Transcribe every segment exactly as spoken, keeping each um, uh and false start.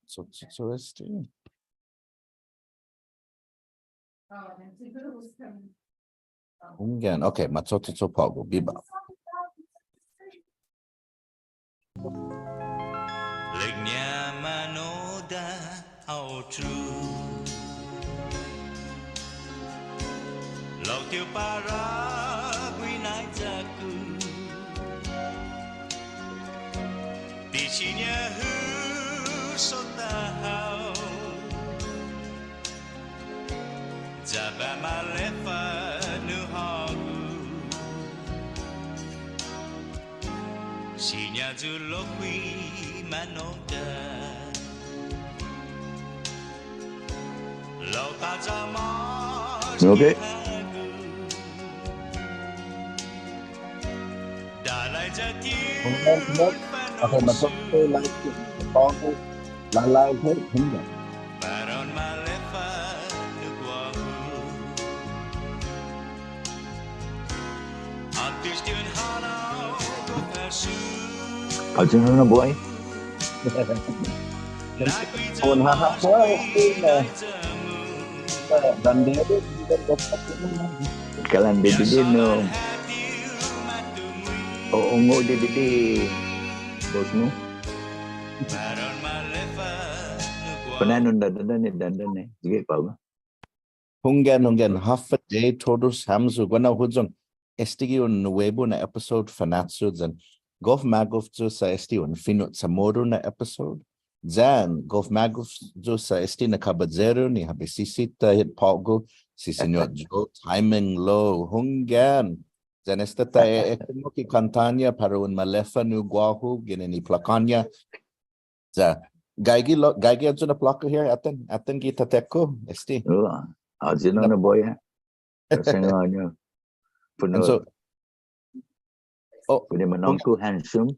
So, so, so este. Hunggan. Okay, macho'cho'cho' på'go. Biba. Ilek-ña manoda ha otro. Lao ti para guinaiya-ku. Ti siña hu sotao. Ya bai maleffa nu hågu. Siña yu' lokkue' manoda. Lao tåya' mås. Okay. Okay, macho'cho'cho' like, like, like, like. Hao chinano, boy? Kalan didide' no. O, ongo' didide', bos-mu. På'go na un dandan, dandan, dandan, eh. Sige, på'go. Hunggan, hunggan. Håfa adai todus hamyo. Guenao huyong. Este gi un nuebu na episode Fanachu yan gof magof yu' sa' este un fino' CHamoru na episode. Yan gof magof yu' sa' este na kabayero ni ha bisisita hit på'go, si Siñot Joe Taimanglo. Hunggan. Yan esta ta e, e, komu ki kånta-ña para un maleffa nu guåhu ginen i plåka-ña. Ya, gaige lo, gaige ayu na plåka here, atan, atan gi tatå-ku, este. Oh, ayu na na boya. Kasi nga niya. Puno. And so, oh, puno manåmko' handsome.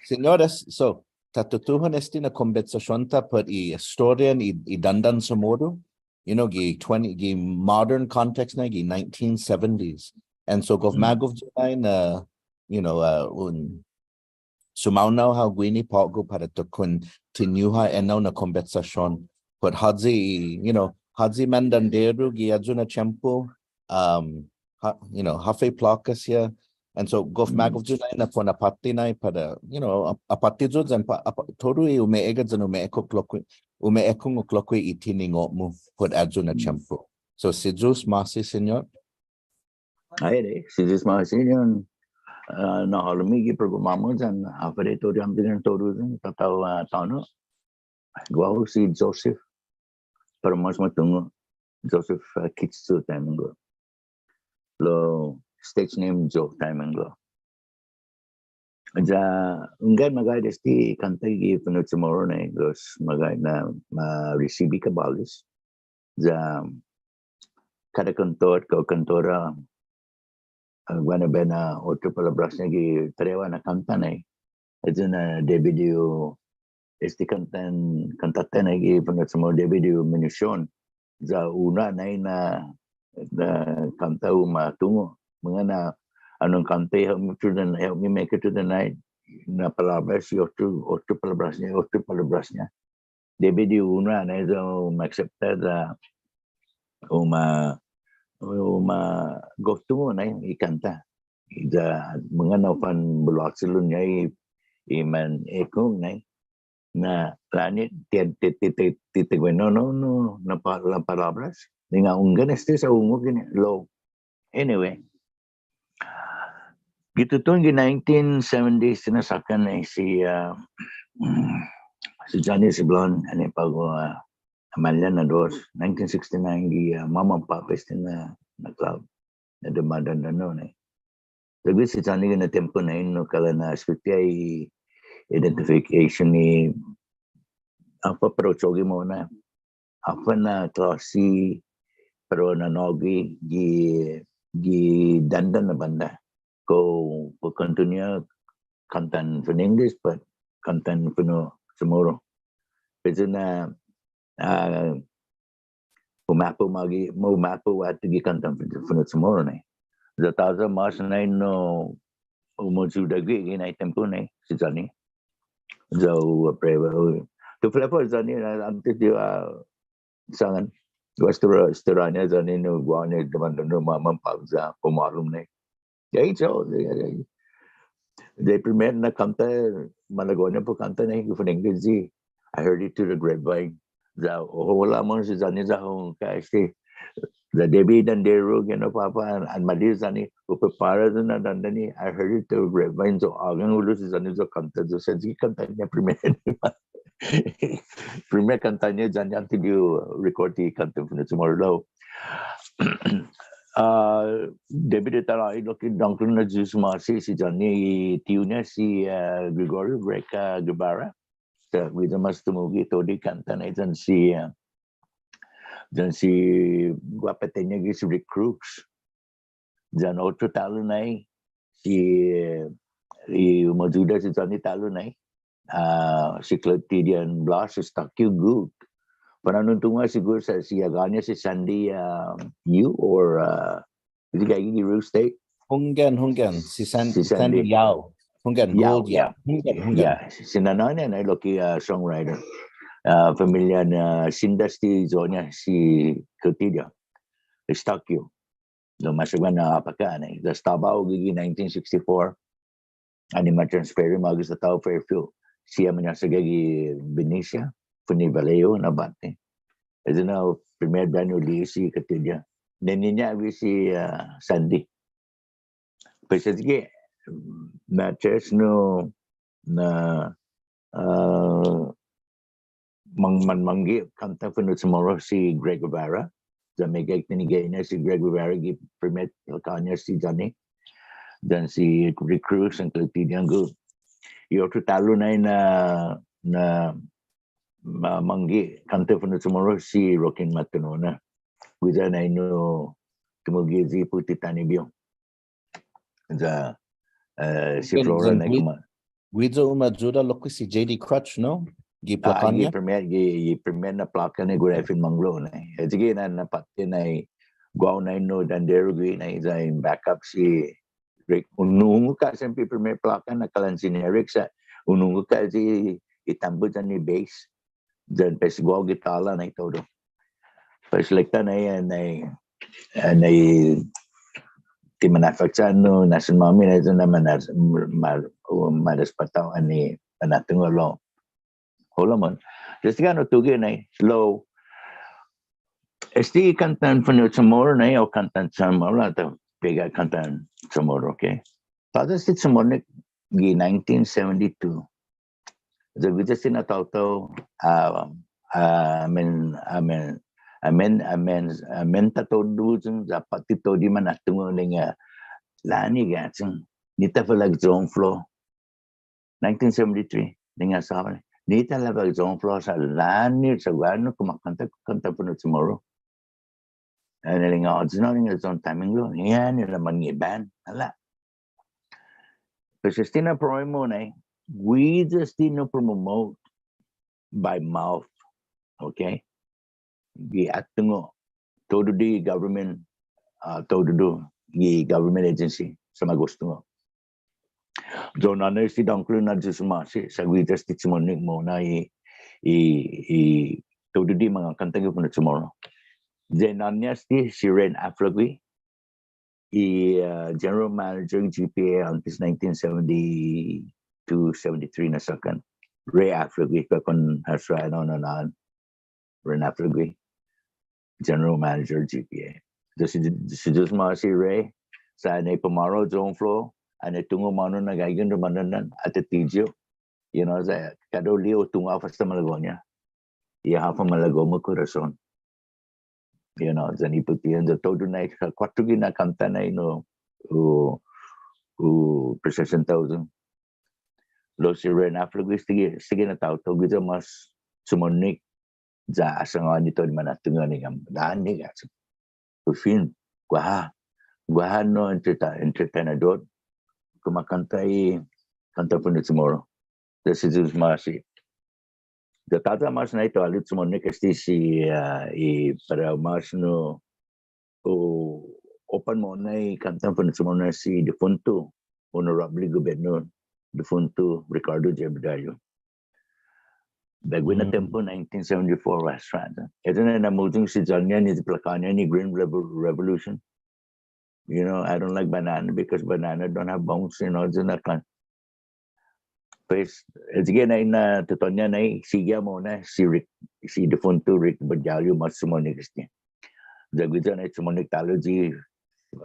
Señores, so, ta tutuhon este na kombetsasion-ta put i estorian i, i dandan CHamoru, you know, gi twenty, gi modern context na, gi nineteen seventies. And so, gof magof yu' nai na, you know, uh, un sumaonao hao guini på'go para ta kontinua enao na kombetsasion. Put håyi, you know, håyi mandanderu gi ayu na tiempo, um, ha-, you know, håfa i plåka siha. And so, gof magof yu' nai na pon apåtte nai para, you know, a-, apåtte yu' yan pa-, apa-, todu i umeegga' yan umeekungok lokkue', umeekungok lokkue' i tiningo'-mu put ayu na tiempo. So, si Yu'os ma'åse', Señot. Ai adai, si Yu'os ma'åse' yan, ah, na'hålom i programa-mu yan, ah, håfa adai todu i hamyo yan todu yan, tatå-hu, ah, tåno'. Guåhu si Joseph, para mås matungo', Joseph, ah, Kitsu Taimanglo. Lao stage name Joe Taimanglo. Ya, hunggan, magåhet este kånta gi fino' CHamoru nai, gos magåhet na ma risibi kabåles. Ya, kada kåntot, kao kåntora, ah, guaha na biahi na otro palåbras-ña gi tåtte na kånta nai. Ayu na debi di hu, este kåntan, kånta-ta nai gi fino' CHamoru debi di hu mension. Ya unu nai na, na kånta-hu ma tungo'. Mangåni na, annai kånta, help me through the, help me make it through the night. Na palåbras i otro, otro palåbras-ña, otro palåbras-ña. Debi di unu nai ya u ma aksepta ya u ma, u ma gof tungo' nai i kånta. Ya mangåni na u fanbuluåsilon-ña i, i man ekungok nai. Na, lao ni, ti, ti, ti, ti, ti, ti, no, no, no, na pa-, la palåbras. Ni nga hunggan este sa' ungok guini, lao. Anyway. Gi tutuhon gi nineteen seventies, na såkkan, eh, si, ah, si Johnny Siblon, annai på'go, ah, Amalia na dos, nineteen sixty-nine gi, ah, Mama Papa este na, na club. Na dumådandan, no, nai. Taiguini si Johnny gi na tiempo nai, no, kalan na espiha i identification ni, håfa para u cho'gue mo'na. Håfa na klåsi para u na'nå'gue gi, gi dandan na bånda. Kao, kao kontinua kåntan fino' English, pat kåntan fino' CHamoru. Pues na, ah, Umappot mågi, umappot guatu gi kåntan fino' CHamoru nai. Ya tåya' mås nai nu umayuda gui' gi nai tiempo nai si Johnny. Ya u, uh, prueba, uh, tu flepo Johnny, na, antes di, uh, sangan. Guaha estori-, estorian-ña Johnny nu guaha nai, deman nu ma-, manpå'go ya pumalu nai. Ya, so, ya, ya. Yan primet na kånta, malago'-ña put kånta nai, gi Fa'nenga Gui'. I heard it through the grapevine. Ya, oh, håfa mås si Johnny ya hu hungok este. Ya debi dandero, you know, påpa', an, an mali Johnny, hu prepara ya na dandani, I heard it through the grapevine, so, hågu na hulo' si Johnny ya kånta, ya sa' ti kånta-ña primet. Primet kånta-ña Johnny antes di u record i Kåntan Fino' CHamoru. Ah, debi di ta na'lokkue' dångkolo na Yu'os Ma'åse' si Johnny, i tiu-ña si, ah, Gregorio Greca Guevara. Sa' guiya mås tumuge' todu i kånta nai yan si, ah, yan si guaha påtte-ña gi si Rick Cruz. Yan otro ta'lo nai, si, i umayuda si Johnny ta'lo nai, ah, si Clotildian Blas, Eustaquio Gould. Para un tungo' sigur sa' si hagå-ña si Sandy, ah, Yu or, ah, is it gaige gi real estate? Hunggan, hunggan. Si San-, si Sandy. Sandy Yao. Hunggan, Yao, Gould, Yao. Yao. Hunggan, hunggan. Yeah, si nanå-ña nai lokkue', ah, songwriter. Ah, familian, ah, Sinda este yo'ña si Clotildian. Eustaquio. Lao maseha guaha na apaka' nai. Ya estaba hao gi nineteen sixty-four. Annai ma transfer i mågi sa' tåya' Fairfield. Siha mañåsaga gi Benicia, Funi Vallejo na båti. Este na primet biahi hu li'e' si Clotildian. Niniña' gue' si, ah, Sandy. Pues este ki, na tres no, na, ah, man-, manmangge' kånta fino' CHamoru si Greg Guevara. Ya meggai tinige'-ña si Greg Guevara gi primet lakå'-ña si Johnny. Yan si Rick Cruz yan Clotildian Gould. I otro ta'lo nai na, na, ma-, mangge' kånta fino' CHamoru si Rokin Matanona. Guiya nai nu tumuge' i Puti Tånibio. Ya, eh, si Flora nai kuma-, guiya umayuda lokkue' si J D Crutch, no? Gi plåka-ña? Ah, gi primet, gi, gi primet na plåka nai guaha fin manglo' nai. Este ki na, na påtte nai, guaha nai nu dandero gui' nai, ya in backup si Rick. Un hungok ha' siempre primet plåka na kalan si Eric sa', un hungok ha' si i tambut yan i bass. Yan pues guaha gitåla nai todu. Pues ilek-ta nai, nai, nai, ti manafakcha nu, na'sen-måmi nai, na manas-, ma-, ma-, marespåtta annai, manatungo' lao. Hålom. Just gonna tuge' nai, lao. Este kåntan fino' CHamoru nai, o kåntan CHamoru, ta pega kåntan CHamoru, okay? Tåya' este CHamoru nai gi nineteen seventy-two. Sa' guiya este na taotao, ah, ah, amen, amen, amen, amen, amen ta todu, sa' påtte todu i manatungo' ilek-ña, lånña' ga'chong. Ni ta falak John Flo. Nineteen seventy-three, ilek-ña sa' ni ta falak John Flo sa' lånña' sa' guaha nu kumakånta, kånta fino' CHamoru. Annai ilek-ña, oh, sa' nu ilek-ña John Taminglo, annai la mannge' band, ala. Pues este na promo nai, guiya este na promote by mouth, okay? Gi atungo', todu di government, ah, todu di government agency, sa' ma gustungo'. Sa' annai este dångkolo na Yu'os Ma'åse', sa' guiya este CHamoru nai mo'na i, i, i todu di mangåkanta gi fino' CHamoru. Yan na'an-ña este si Ren Aflagui, i, uh, general manager G P A åntes nineteen seventy-two, seventy-three na såkkan. Ren Aflagui, kao un hasso, no, no, no. Ren Aflagui, general manager G P A. Sa' si, si Yu'os Ma'åse' Ren, sa' annai pumalu John Flo, annai tungo' månu na gaige yan dumåndan, atan tiyi. You know, sa' kada li'e' hu tungo' håfa esta malago'-ña. Ya håfa malago'-mu korason. You know, yan i putihan ya todu nai, kuåttro gi na kånta nai nu, hu, hu presenta. Lao si Ren Aflagui, sigi, sigi na taotao guiya mås sumunok, ya ha sangåni todu i manatungo' ni ham, lånña' ga'chong. Por fin, guaha, guaha nu entreta-, entretenedot kumakånta i kånta fino' CHamoru. Sa' si Yu'os Ma'åse'. Ya tåya' mås nai todu, alo, sumunok este si, ah, i para mås nu, u, Open mo'na i kånta, fino' mo'na si difunto, Honorable Gobernador, difunto Ricardo J. Badoglio. På'go na tiempo, nineteen seventy-four, West Stratton. Este na, na na'huyong si Johnny ni plakå-ña ni Green Revo-, Revolution. You know, I don't like banana because banana don't have bones, you know, it's not fun. Pues, este na, na tutuhon-ña na, sigi mo'na si Rick, si difunto Rick Badoglio, mås chumo'nik este. Ya guiya na chumo'nik ta'lo i,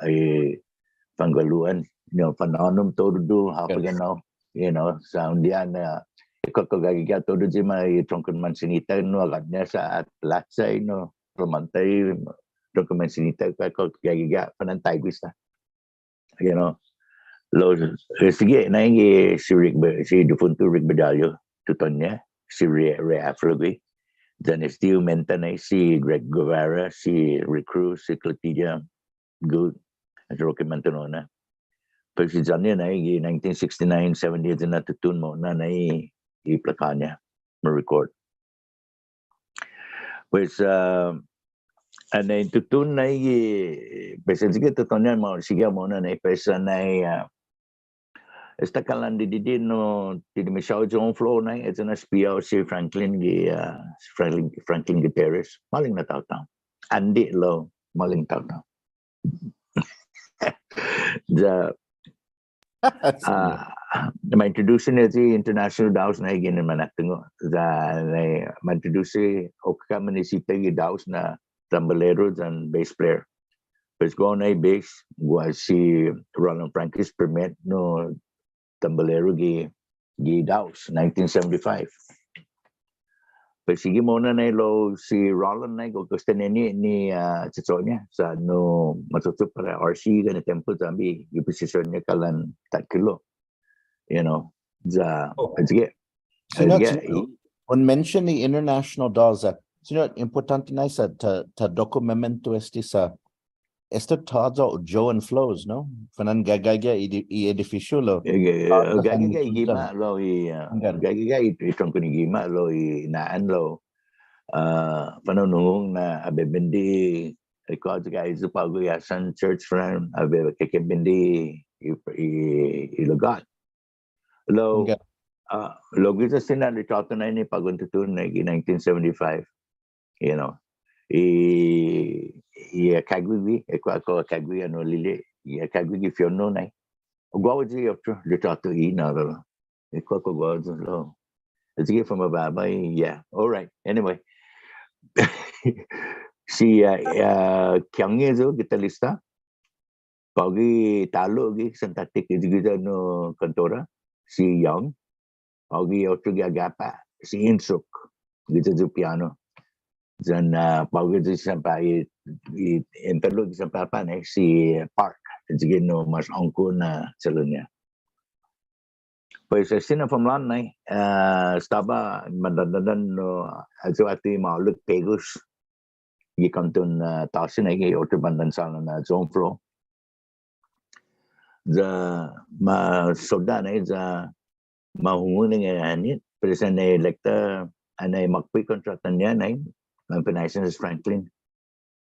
eh, fanggalu'an, you know, fanånom todu, håfa ga'ñao, you know, sa' un diha na, i kåkagagega todu i ma, i trongkon mansinita, no, agåtña sa' atlacha, you know, palamånta i trongkon mansinita, kåkagagega, fana'an taiguihi sa'. You know, lao, eh, sigi na i si Rick Ba-, si difunto Rick Badoglio, tutuhon-ña, si Ray, Ray Affley gui'. Yan este umenta na si Greg Guevara, si Rick Cruz, si Clotilda Good, as Rocky Mantanona. Pues si Johnny na i nineteen sixty-nine, seventy, na tutuhon mo'na na i, i plakå-ña, ma record. Pues, ah, anai tutuhon na i, pues, este tutuhon-ña ma, sigi mo'na na, pues, anai, ah, esta kalan didide' no, ti dimisiao John Flo na, este na espiao si Franklin gi, ah, Franklin, Franklin Gutierrez. Maolek na taotao. Ande' lao, maolek na taotao. Ya, ah, ma introduce-ña i International Daos na ginen i manattungo'. Ya, na, ma introduce, o ka manisisita gi daos na tambolero yan bass player. Pues guaha na bass, guaha si Roland Franquist, primet no tambolero gi, gi daos, nineteen seventy-five. Pues sigi mo'na na lao si Roland na, kao gusto ni, ni, ni, ah, che'cho'-ña, sa' no macho'cho' para R C guaha na tiempo tambi, i posision-ña kalan takkilo', you know, ya, oh, sige. Sino, sige, sino, i- un mention i International Daos, ah, sino, impottånte na sa' ta, ta dokumentu este sa' Esta tåya' Joe and Flo's, no? Fana'an gagaige i, i edifisio lao. Eh, eh, ah, gagaige i gima' lao i, ah, gagaige i, i trongkon i gima' lao i na'an lao. Ah, fana'an hungok na ha bebende, eh, kao guaha i på'go i Asan Church fana'an, ha be-, keke bende i, i, i lugåt. Lao, ah, lao guiya este na litråtu na i på'go tutuhon na i nineteen seventy-five, you know. I, i, eh, kågui, eh, kao, kao kågui, ano, lile', i, eh, kågui gi fi'on-ña na. Guaha i otro litråtu i na, lao. Eh, kao, kao guaha, lao. It's good for my baba, yeah. All right. Anyway. Si, ah, ah, Kiang Yezo, gitarista. På'go i ta'lo gi Santa Tek, i guiya nu kantora, si Young. På'go i otro gi agapa', si Insuk, guiya nu piano. Yan, ah, på'go i San Pa-, i, i, in ta'lo gi San Papa na, si Park, i guiya nu mås åmko' na che'lu-ña. Pues, este na familån na, ah, estaba mandåndan nu, ayu atu i Maolek Pegus, gi kanton, ah, tåsi na, gi otro bandan sålan na John Flo. Ya ma sodda' na, ya ma hungok na annai, pero sa' na ilek-ta, annai makpo' i kontråtan-ña na, ma finaisen as Franklin.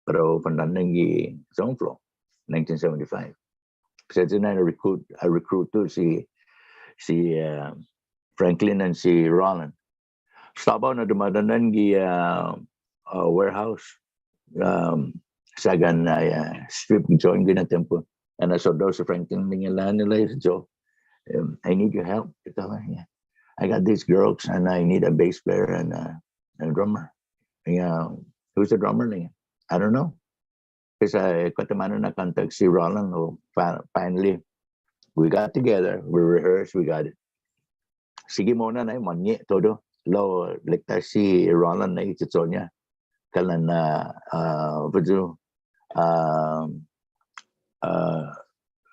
Pero fandandan gi John Flo, nineteen seventy-five. Sa' este na recruit, ah, recruit yu' si, si, ah, Franklin and si Roland. Estaba na dumådandan gi, ah, ah, warehouse, um, sagan, ah, yeah, strip joint guihi na tiempo. And I saw those Franklin, ninglan nila, "Joe, um, I need your help." Esta, yeah. "I got these girls and I need a bass player and a, a drummer." Yeah. "Who's the drummer?" Like, "I don't know." Pues, ah, eh, kao taimanu na contact si Roland, lao, fi-, finally, we got together, we rehearsed, we got it. Sigi mo'na na, mañåñe' todu. Lao, ilek-ta si Roland na i che'cho'-ña. Kalan, ah, ah, håfa ayu, um, ah,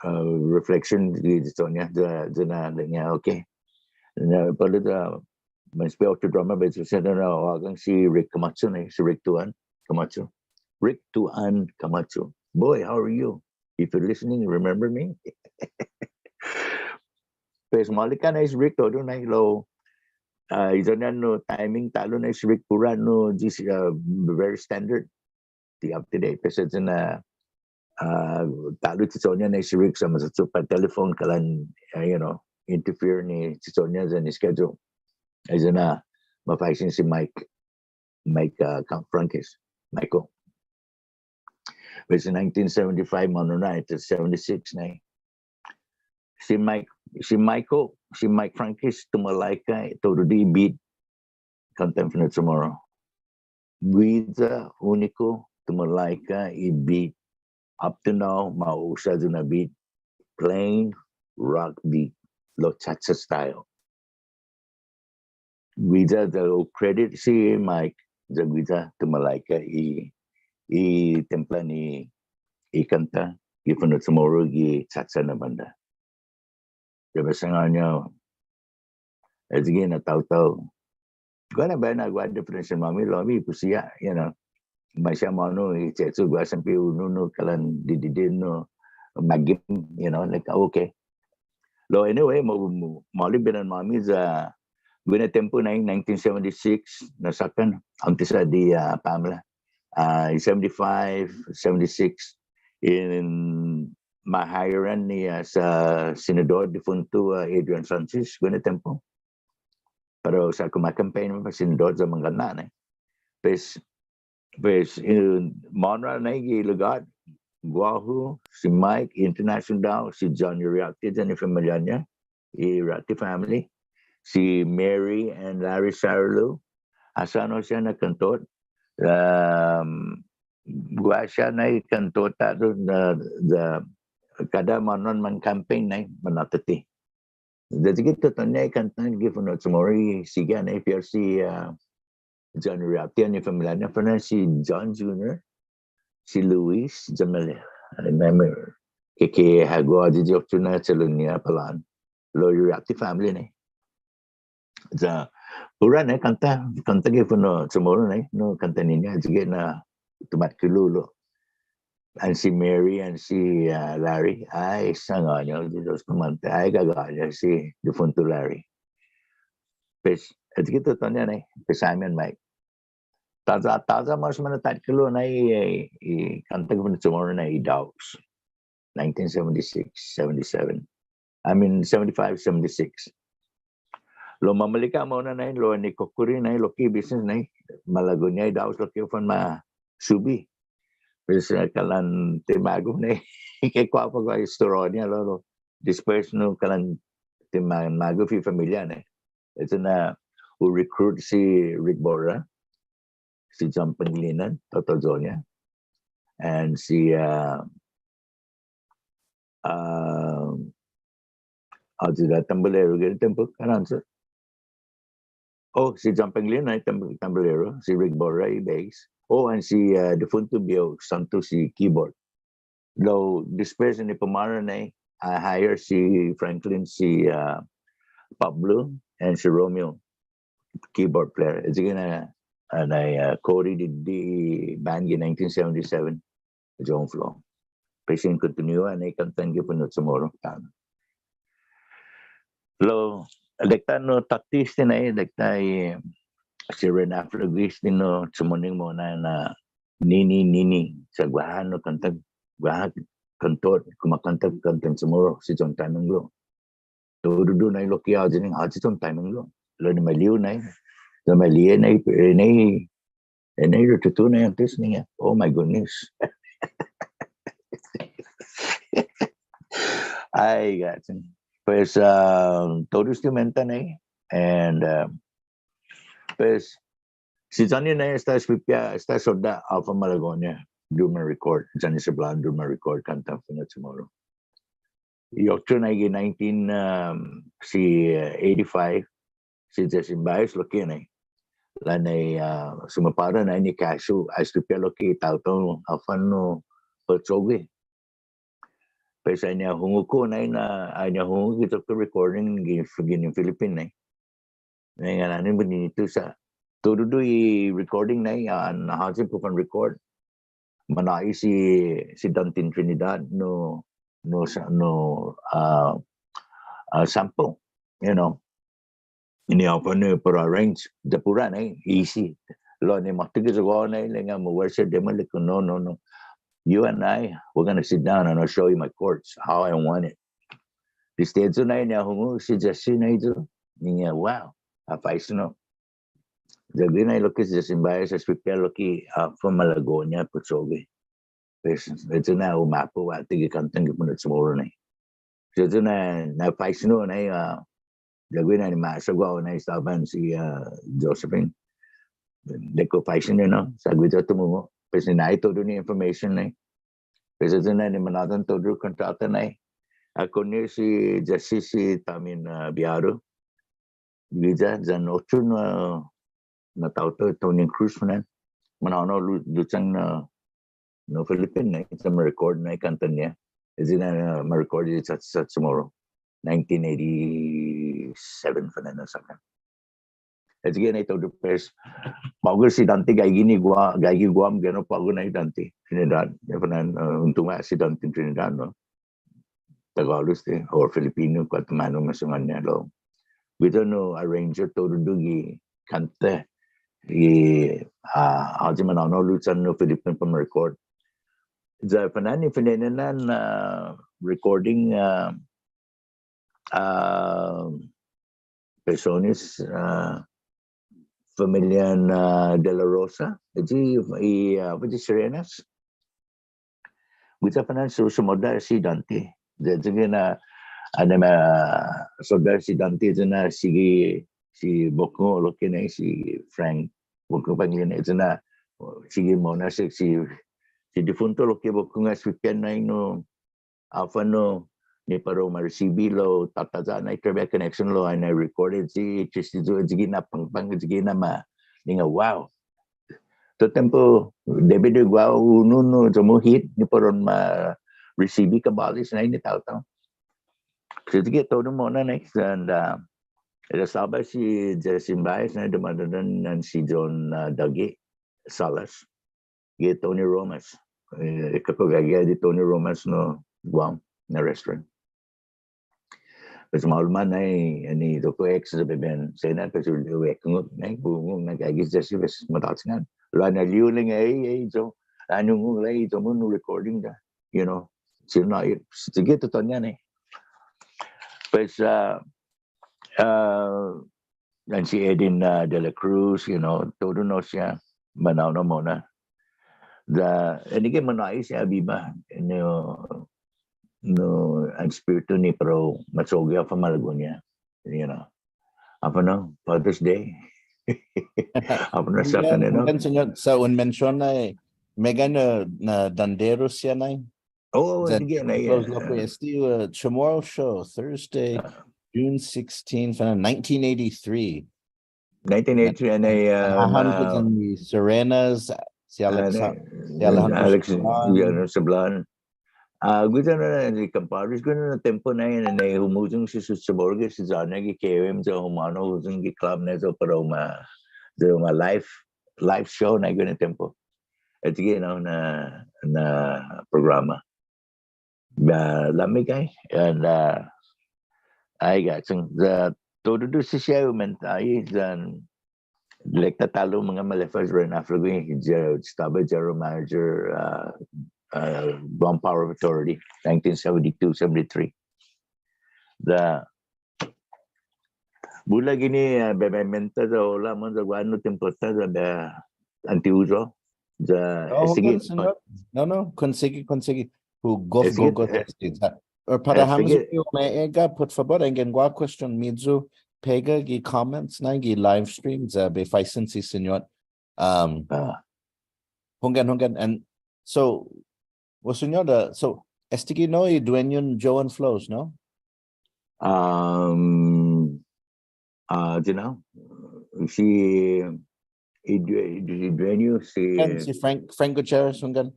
ah, reflection gi che'cho'-ña, ya, ya na, ilek-ña, okay. Na, pala ya, ma espiao otro drummer, but sa' na, na, hågu si Rick Camacho na, si Rick Tuan Camacho. Rick Tuan Camacho. "Boy, how are you? If you're listening, you remember me?" Pues, maolek na si Rick todu na, lao, ah, i siña nu timing ta'lo na si Rick puru nu, just, ah, very standard. Ti up to date. Pues, este na, ah, ta'lo i che'cho'-ña nai si Rick sa' masachupa' telephone kalan, ah, you know, interfere ni che'cho'-ña yan i schedule. Ayu na mafaisen si Mike, Mike, ah, Franquez, Michael. Pues nineteen seventy-five, månu na, esta seventy-six na. Si Mike, si Michael, si Mike Franquez, tumalaika todu i beat, kåntan fino' CHamoru. Guiya, unika, tumalaika i beat. Up to now, ma usa ayu na beat, plain rock beat, lao cha-cha style. Guiya, ya u credit si Mike, ya guiya tumalaika i, i templa ni i kånta gi fino' CHamoru gi cha-cha na bånda. Ya bai sangåni hao, ayu guihi na taotao. Guaha na biahi na guaha difference-måmi, lao bai hu siña, you know. Maseha månu i che'cho'-hu, guaha siempre unu, unu kalan didide' nu, magim, you know, like, okay. Lao anyway, ma, ma, maolek bidan-måmi ya guihi na tiempo na nineteen seventy-six na såkkan, åntes ha' di, ah, Pamela. Ah, seventy-five, seventy-six, in ma hire-ña ni, ah, sa' senadot difuntu, ah, Adrian Sanchez, guihi na tiempo. Para u sa' kumakampen para senadot ya mangånna, no? Pues, pues, eh, månu na gi lugåt, guåhu, si Mike, international, si John Uriarte yan i familia-ña, i Uriarte family, si Mary and Larry Sarlu, asånao siha na kåntot, um, guaha siha na kåntot ta'lo na, na, kada månu mangkampen na, manåtati. Desde ki tutuhon-ña i kånta gi fino' CHamoru, sigi na, fiel si, ah, John Uriarte yan i familia-ña, fiel si John Junior, si Luis, Jamel, remember, ke, ke hago ayu i otro na che'lu-ña palao'an. Lao Uriarte family na. Ya, puru na kånta, kånta gi fino' CHamoru na, no, kånta-ñiha, ayu guihi na tumatkilo' lao. An si Mary, an si, ah, Larry, ai, sangåni hao, Yu'os kumånta, ai, gagaña' si difuntu Larry. Pues, ayu guihi tutuhon-ña na, pues, Simon Mike. Tåya', tåya' mås mana'tatkilo' na i, i, i kånta gi fino' CHamoru na i Dogs. Nineteen seventy-six, seventy-seven. I mean, seventy-five, seventy-six. Lao mamaolek ha' mo'na na, lao annai kokkori na, lokkue' business na, malago'-ña i Dogs lokkue' fan ma subi. Pues, eh, kalan ti magof na, ke kuåpågo' i estoriå-ña, lao, lao. Despues nu kalan ti ma-, magof i familia na. Esta na hu recruit si Rick Borja, si John Pangelinan, Toto Zoña, and si, uh, uh, ayu na tambolero gi tiempo, kalan sa'. Oh, si John Pangelinan, tam-, tambolero, si Rick Borja, i bass. Oh, and si, uh, difuntu Bio Santos, i keyboard. Lao, despues ni para månu na, I hire si Franklin, si, uh, Pablo, and si Romeo, keyboard player. Ayu guihi na, uh, na, uh, kori di, di band gi nineteen seventy-seven, John Flo. Pues in kontinua na i kåntan gi fino' CHamoru. Lao, ilek-ta nu tåtte este na, ilek-ta i, si Ren Aflalo gi este nu, chumuni mo'na na, Nini, nini, sa' guaha nu kånta, guaha kåntot, kumakånta kåntan CHamoru, si John Taimanglo. Todu na i lokkue' ayu ni, ayu John Taimanglo. Lao ni mali'e' na, lao mali'e' na, eh, na, eh, na, tutuhon na åntes ni, oh my goodness. Ai, ga'chong. Pues, ah, todu instrumenta na, and, ah, pues, si Johnny na esta espipia, esta sodda' håfa malago'-ña, Drummer Record, Johnny Sablan Drummer Record, kånta fino' CHamoru. I otro na gi nineteen, um, si, uh, eighty-five, si Jesse Baez lokkue' na. Lao ni, uh, sumapåra na ni Casio, a espipia lokkue' taotao håfa nu, put cho'gue. Pues annai ha hungok na, na, annai ha hungok i otro recording gi, gi Philippines na. Nai, nga'an-ña Benito sa'. Todu i recording na, an håyi para u fan record. Manå'i si, si Dante Trinidad nu, nu sa-, nu, ah, ah, sample, you know. Ni håfa nu para arrange, ya puru na, easy. Lao ni måtto gi asaguå-hu na, ilek-ña muersa dema, ilek-hu no, no, no. you and I, we're gonna sit down and I'll show you my chords, how I want it." Desde ayu nai, ni ha hungok si Jesse nai ayu, ni ha, wow, ha faisen hao. Ya guihi nai lokkue' si Jesse Zimbayes, ha espipiha lokkue' håfa malago'-ña para u cho'gue. Pues, ayu na umappot guatu gi kåntan gi fino' CHamoru nai. Pues ayu na, na faisen hao nai, ah, ya guihi na ni maisa guåhu nai, estaba yan si, ah, Josephine. Ilek-hu faisen, you know, sa' guiya tumungo'. Pues nina'e todu ni information nai. Pues ayu na ni manå'dan todu kontråta nai. Ha konne' si Jesse si Tommy, ah, Biaru. Guiya, yan otro na, na taotao, Tony Cruz, no? Manhånao lu-, luchang na, na Philippine, no? Sa' ma-record na i kåntan-ñiha. Ayu na, na ma-record i Cha-, Cha-, CHamoru. Nineteen eighty-seven, fana'an na såkkan. Ayu guihi nai todu, pues. På'go si Dante gaige ni Gua-, gaige Guam, ginen på'go nai Dante. Trinidad, ya fana'an, uh, un tungo' si Dante Trinidad, no? Tagalog este, or Filipino, kuåtto månu masångan-ña lao. Guiya un arrange todu gi kånta, i, ah, håyi manhånao luchang na Filipino para ma-record. Ya fana'an ni fine'nana na recording, ah, ah, personas, ah, familian, ah, De La Rosa, ayu i, ah, ayu i Sirenas. Guiya fana'an su-, sumodda' si Dante. Ya, ya guihi na, anai ma-, sumodda' si Dante, ya na sigi si Bokko lokkue' nai, si Frank Bokko Pangilinan, ya na sigi mo'na si, si, si difunto lokkue' Bokko ha espipiha nai nu, håfa nu, ni para u ma-risibi lao tåtåya' nai trabiha connection lao, anai recorded si, triste yu', ayu guihi na pangpang, ayu guihi na ma-, ninga, wow. Todu tiempo, debi di guåhu unu, unu, ya un hit, ni para un ma-risibi kabåles nai ni taotao. So, ayu guihi todu mo'na nai, and, uh, ya estaba si Jesse Zimbayes nai, dumådandan yan si John, uh, Dougie Salas. Gi Tony Romas. Eh, ekungok gaige gi Tony Romas na Guam na restaurant. Pues maolek nai, ni todu ex sa' beben, sa' na, pues hu ekungok nai, hu hungok na gaige si Jesse, pues matå'chingan. Lao na li'e' ilek-ña, "Ey, ey, so, annai hu hungok lao, ey, so, un recording ya." You know, sino na, eh, sigi todu-ña nai. Pues, ah, ah, yan si Edin, ah, De La Cruz, you know, todu nu siha, manhånao mo'na. Ya, anai gi manå'i siha biba, you know, nu, an espiritu ni para u ma cho'gue håfa malago'-ña, you know. Håfa nu, Father's Day. Håfa nu, hunggan, såkkan, you know. Hunggan, señot, sa' un mensiona, eh, meggai na, na danderu siha nai. Oh, yan, again, I, close lokkue', uh, este, uh, Tomorrow Show, Thursday, uh, June sixteenth, uh, nineteen eighty-three. Nineteen eighty-three, and I, um, uh, yan i Sirenas, si Alex, uh, si Alejandro Alex Sablan. Alejandro Sablan. Ah, guiya na, na, ni compadres, guiya na tiempo na yan, na humuyong si Susubor gi, si Zana gi K O M, ya humånao huyong gi club na, ya para u ma, ya u ma live, live show na guiya na tiempo. Ayu guihi na, na, na programa. Ya, la'meggai, and, uh, ai, gaige, sa' todu siha, ayu, men, ai, yan, ilek-ta ta'lo, mangga maleffa, ran håfa lokkue', ya, estaba general manager, uh, uh, Guam Power Authority, nineteen seventy-two, seventy-three. Ya, bula guini, ah, bai, bai menta ya, hola, man, ya guaha na tiempo-ta ya, bai, antihuyo. Ya, oh, sige, hunggan, señot. No, no, konsigi, konsigi. Hu gof, eh, sige, gof, eh, este, ya. Eh, para, eh, hamyo sige. Yu' ma egga', put fabot, anggen guaha question-miyu, pega gi comments nai gi live stream, ya bai faisen si señot. Um, ah. Hunggan, hunggan. And so, well, señot, uh, so, estague' no i dueñon Joe and Flo's, no? Um, uh, you know, si, i due-, i dueño, si, and si Frank, Frank Gutierrez, hunggan.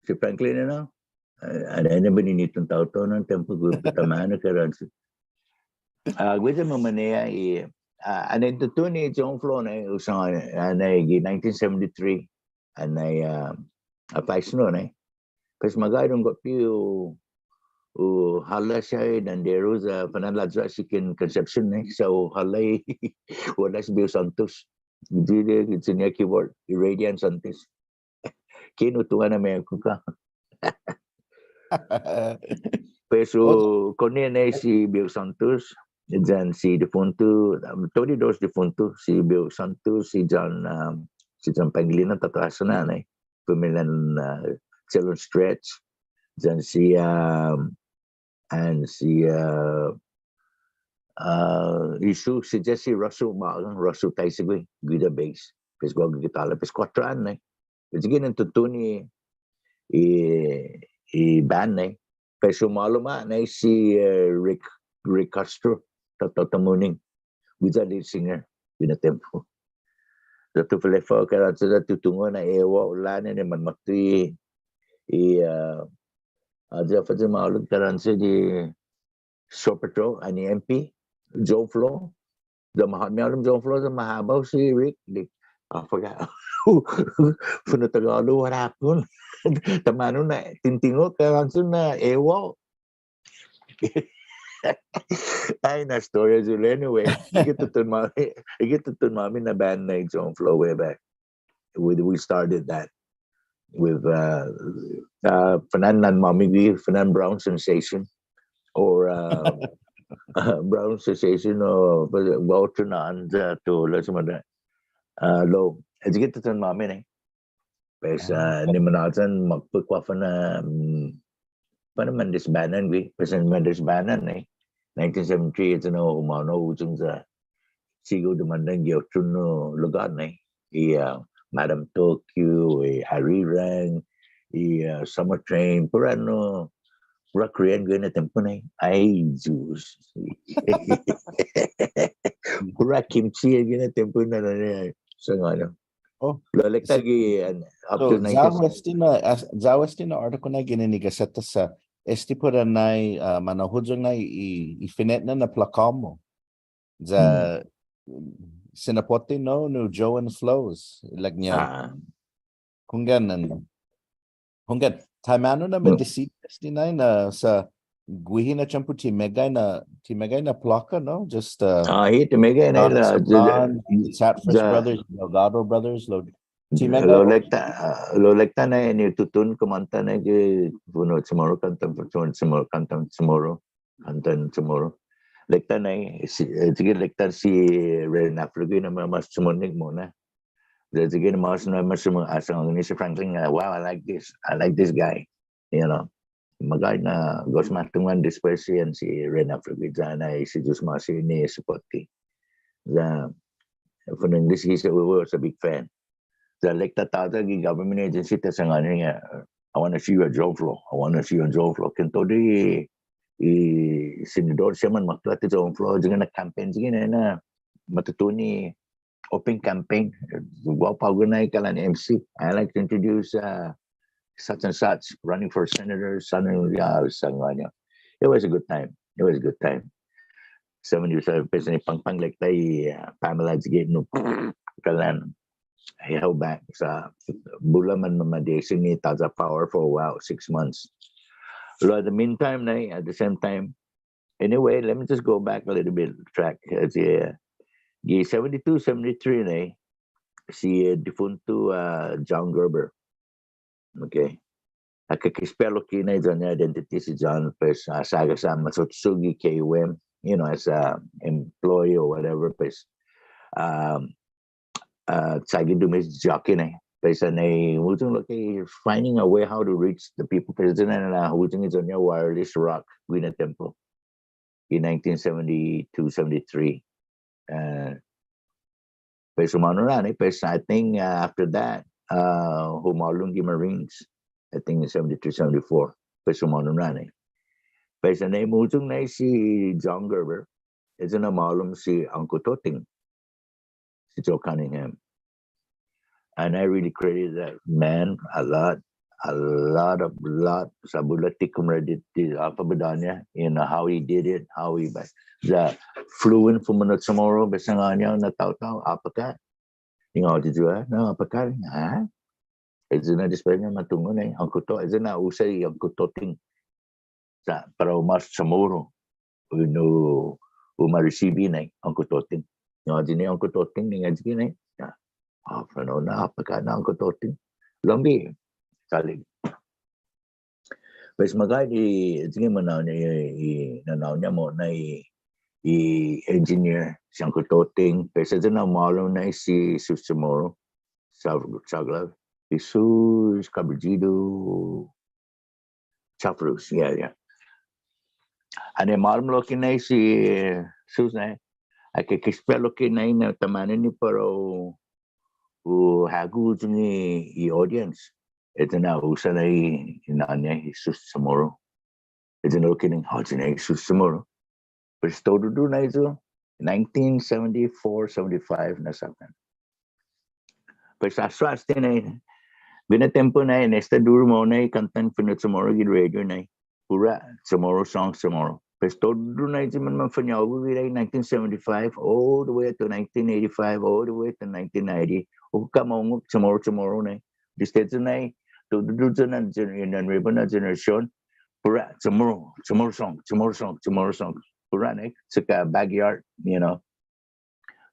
Si Franklin, you know? Uh, anai na bininitun taotao na tiempo guihi, taimanu kalan si. Ah, guiya mamanera i, ah, anai tutuhon i Joe and Flo na, usa, anai gi nineteen seventy-three, anai, ah, ha faisen hao, no? Pues magåhet un gof bai hu, hu hala siha i danderu ya, fana'an lao yu' si Ken Concepcion, no? So hu hala i, hu hala si Bill Santos. Gi, gi, gi, siña keyboard, i Radian Santos. Ken, hu tungo' na Meksikå. Pues, uh, konne' nai si Bill Santos, yan si difuntu, um, todu i dos difuntu, si Bill Santos, si John, um, si John Pangilinan, taotao hasso na nai. Familian, uh, Chelon Stretch, yan si, um, and si, uh, uh, Isu, si Jesse Russell, ma, Russell Taisegui, guitar bass. Pues guaha guitarra, pues kuåttro nai. Pues sigi na tutuhon i, i band nai. Pues humålom ha' nai si, eh, Rick, Rick Castro, taotao Tamuning. Guiya lead singer, guihi na tiempo. Ya tu falefa, kalan sa' ya tu tungo' na ewa, ulan ni manmåtto i, i, eh, ayu håfa ya maolek, kalan sa' i Snow Patrol, and the M P, Joe Flo. Ya ma ha'åni maolek Joe Flo, ya ma ha'bao si Rick, like, I forgot. Fino' Tagalog, what happened? Taimanu na, tintingo', kalan sa' na ewa. Ai, na estorias yu'. Anyway, i gi tutuhon-måmi, i gi tutuhon-måmi na band nai Joe Flo way back. We, we started that with, uh, uh, Fernand Nanmami, Fernand Brown Sensation, or, uh, uh, Brown Sensation, or Walter Nans, uh, to, let's say, uh, lao, i gi tutuhon-måmi nai. Pues, ah, ni manåyan, makpuk håfa na, mm, para man disbandan gui', pues man disbandan nai. Nineteen seventy-three, it's no, humånao huyong ya sigi hu dumåndan gi otro na lugåt nai. I, ah, Madam Tokyo, i Arirang, i, ah, Summer Train, puru no, puru Korean guihi na tiempo nai. Ai, Diyos. Puru kimchi guihi na tiempo na, na, na, sa' ngai'an. Oh, lao ilek-ta gi, and up to nineteen. So, ya-hu este na, as-, ya-hu este na article nai ginen i gaseta sa', este puru nai, ah, mana'huyong nai i, i fine'nana na plaka-mu. Ya, sinapotte, no, nu Joe and Flo's, ilek-ña. Ah. Hunggan, no. Hunggan, taimanu na ma disides este nai na sa' guihi na tiempo ti meggai na, ti meggai na plaka, no? Just, uh, ah, hi, ti meggai na John la, Escamillan, Satfresh Brothers, Delgado Brothers, lao, ti meggai. Lao ilek-ta, ah, lao ilek-ta nai ni tutuhon kumånta nai gi fino' CHamoru, kåntan fino' CHamoru, kåntan CHamoru, kåntan CHamoru. Ilek-ta nai, si, eh, sigi ilek-ta si Ren Affleck na ma-, mas CHamoru ni mo'na. Desde ki mas na mas mo-, ah, sa' ni si Franklin, ah, "Wow, I like this. I like this guy." You know? Magåhet na gos matungo' despues yan si Ren Affleck ya na i si Yu'os ma'åse' ni support-hu. Ya, for English, he's a, we was a big fan. Ya ilek-ta tåya' gi government agency ta sangåni, ah, "I wanna see you at Joe Flo. I wanna see you at Joe Flo." Kinu todu i, i senador siha manmåtto atu Joe Flo, yan na campaign, yan na, matutuhon i open campaign. Guaha på'go nai kalan M C. "I like to introduce, uh, such and such running for senator, son of, uh, Sangåni." It was a good time. It was a good time. Seventy-seven percent pang pang ilek-ta i, uh, Pamela Zigit, no, kalan. I held back sa' bula man mamadesi ni tåya' power for a while, six months. Lao, at the meantime, nai, at the same time, anyway, let me just go back a little bit, track. Uh, si, uh, gi seventy-two, seventy-three nai, si, uh, difuntu, uh, John Gerber. Okay. Aka kis pelo ki nai, yan i identity si John, pues, uh, sa', sa' macho'cho'cho' gi K U M, you know, as a employee or whatever, pues, um, uh, sa' gi dumidiskånne nai. Pues, uh, nai, hu tungo' lokkue', finding a way how to reach the people. Pues, yan na, hu tungo' i yan-ña wireless rock, guihi na tiempo. In nineteen seventy-two, seventy-three. Uh, pues, humånao na, eh, pues, I think, uh, after that, uh, humålom gi Marines, I think in seventy-three, seventy-four. Pues, humånao na, eh. Pues, annai hu tungo' nai si John Gerber, este na humålom si Uncle Toting, si Joe Cunningham. And I really credit that man a lot, a lot of, lot. Sa' bula ti kumredi ti håfa bidå-ña, you know, how he did it, how he, the fluent fumino' CHamoru, bai sangåni hao na taotao, håfa ka. Ingao ti yu', eh? No, håfa ka, ha? Este na despues na matungo' nai, Uncle To-, este na usa i Uncle Toting. Sa' para u mas CHamoru, unu, u ma risibi nai, Uncle Toting. No, este ni Uncle Toting, ni este ni nai. Ya. Ah, fino' na, håfa ka na Uncle Toting. Lombi, salig. Pues meggai i, i, i, i, na'ån-ña mo'na i, i engineer, si Uncle Toting, pues ayu na maolek na i si Sus Chamorro, Chag-, Chaglav, i Sus Cabrillo, Chafrus, yeah, yeah. Annai maolek lokkue' nai si Sus nai, ai kekespe lokkue' nai na taimanu ni para u, u hago yu' i audience. Ayu na usa nai i na'ån-ña i Sus Chamorro. Ayu na lokkue' nai, oh, ayu na i Sus Chamorro. Pues todu nai yu', nineteen seventy-four, seventy-five na såkkan. Pues astro este nai, guihi na tiempo nai, en esta duru mo'na i kåntan fino' Chamorro gi radio nai. Puru Chamorro songs, Chamorro. Pues todu nai yu' manmafañågu gi nai nineteen seventy-five, all the way to nineteen eighty-five, all the way to nineteen ninety. Hu kåmahungok Chamorro, Chamorro nai. Desde ayu nai, todu yu' na gener-, na nuebu na generasion, puru Chamorro, Chamorro song, Chamorro song, Chamorro song. Puru nai, sa' backyard, you know.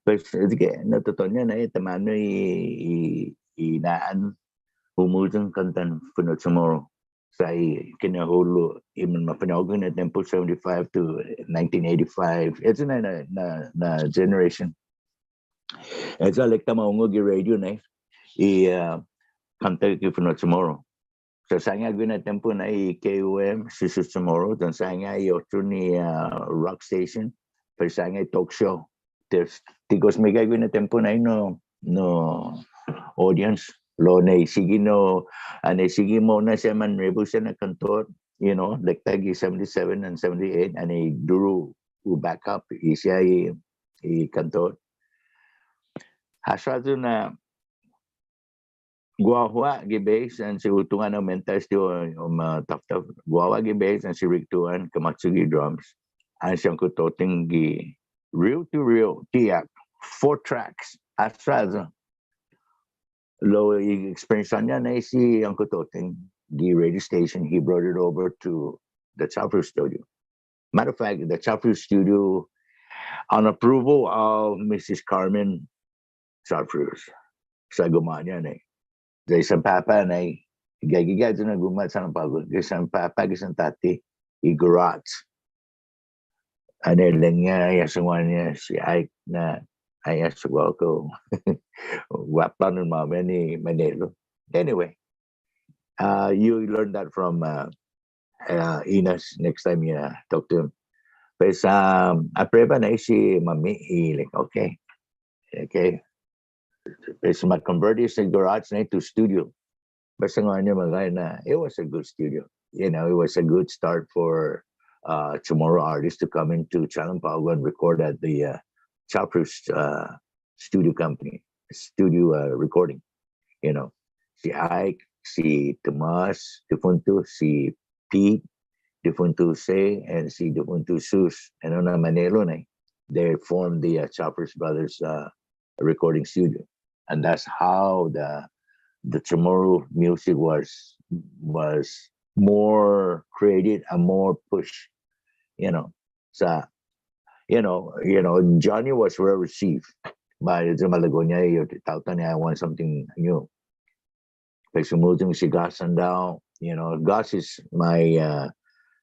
Pues, este na totoña nai, taimanu i, i, i na'an humuyong kåntan fino' Chamorro. Sa' i kinahulo', i manmafañågu na tiempo seventy-five to nineteen eighty-five. Ayu na, na, na, na generation. Ayu ilek-ta mahungok gi radio nai, i, uh, kånta gi fino' Chamorro. Sa' saina guihi na tiempo nai i K U M, Si Sus Chamorro, yan saina i otro ni, uh, rock station, pero saina i talk show. Ti, ti gos meggai guihi na tiempo nai no, no audience. Lao annai sigi no, annai sigi mo'na siha manrebu siha na kåntot, you know, ilek-ta gi seventy-seven and seventy-eight, annai duru u back up, i siha i, i kåntot. Hasso ayu na guaha gi base, and si hu tungo' na aumenta este o, o mataftaf. Guaha gi base, and si Rick Tuan Camacho gi drums, and si Uncle Toting gi reel to reel, tiak, four tracks, hasso ayu. Lao i experience-ña nai si Uncle Toting gi radio station, he brought it over to the Chafrus studio. Matter of fact, the Chafrus studio, on approval of Missus Carmen Chafrus, sa' guma'-ña nai. Gi sanpapa' nai, gaige, gaige na guma' sa' na på'go, gi sanpapa', gi santåtte, i garage. Annai ilek-ña, i hasso guaha ni si Ike na, i hasso guaha kao, guaplan un ma meni manelo. Anyway, uh, you learn that from, uh, uh, Enos next time you, uh, talk to him. Pues, um, aprueba nai si mami, i like, okay. Okay. Pues ma convert este garage nai to studio. Pues sa' guaha ni magåhet na, it was a good studio. You know, it was a good start for, uh, Chamorro artists to come into Chalampagua and record at the, uh, Chafrus, uh, studio company, studio, uh, recording. You know, si Ike, si Tomas, defunto, si Pete, defunto Jose, and si defunto Sus, and on a Manelo nai. They formed the, uh, Chafrus Brothers, uh, recording studio. And that's how the, the Chamorro music was, was more created and more pushed, you know. So, you know, you know, Johnny was well received by the Malagoña, you know, taotao ni, "I want something new." Pues humuyong si Gus Sandao, you know, Gus is my, uh,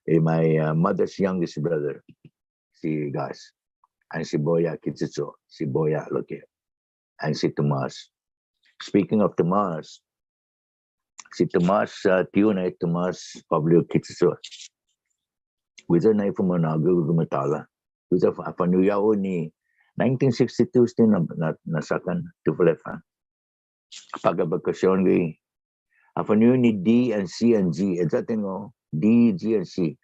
eh, my, uh, mother's youngest brother, si Gus. And si Boya Quichucho, si Boya lokkue'. And si Tomas. Speaking of Tomas, si Tomas, uh, tiu-hu nai, Tomas Pablo Quichucho. Guiya nai fuma'nå'gue gi Gumatåla. Guiya ha fa'nu'i hao ni nineteen sixty-two este na, na, na såkkan Tufalefa. På'go bakasion guihi. Ha fa'nu'i ni D and C and G. Ayu tengo D, G, and C.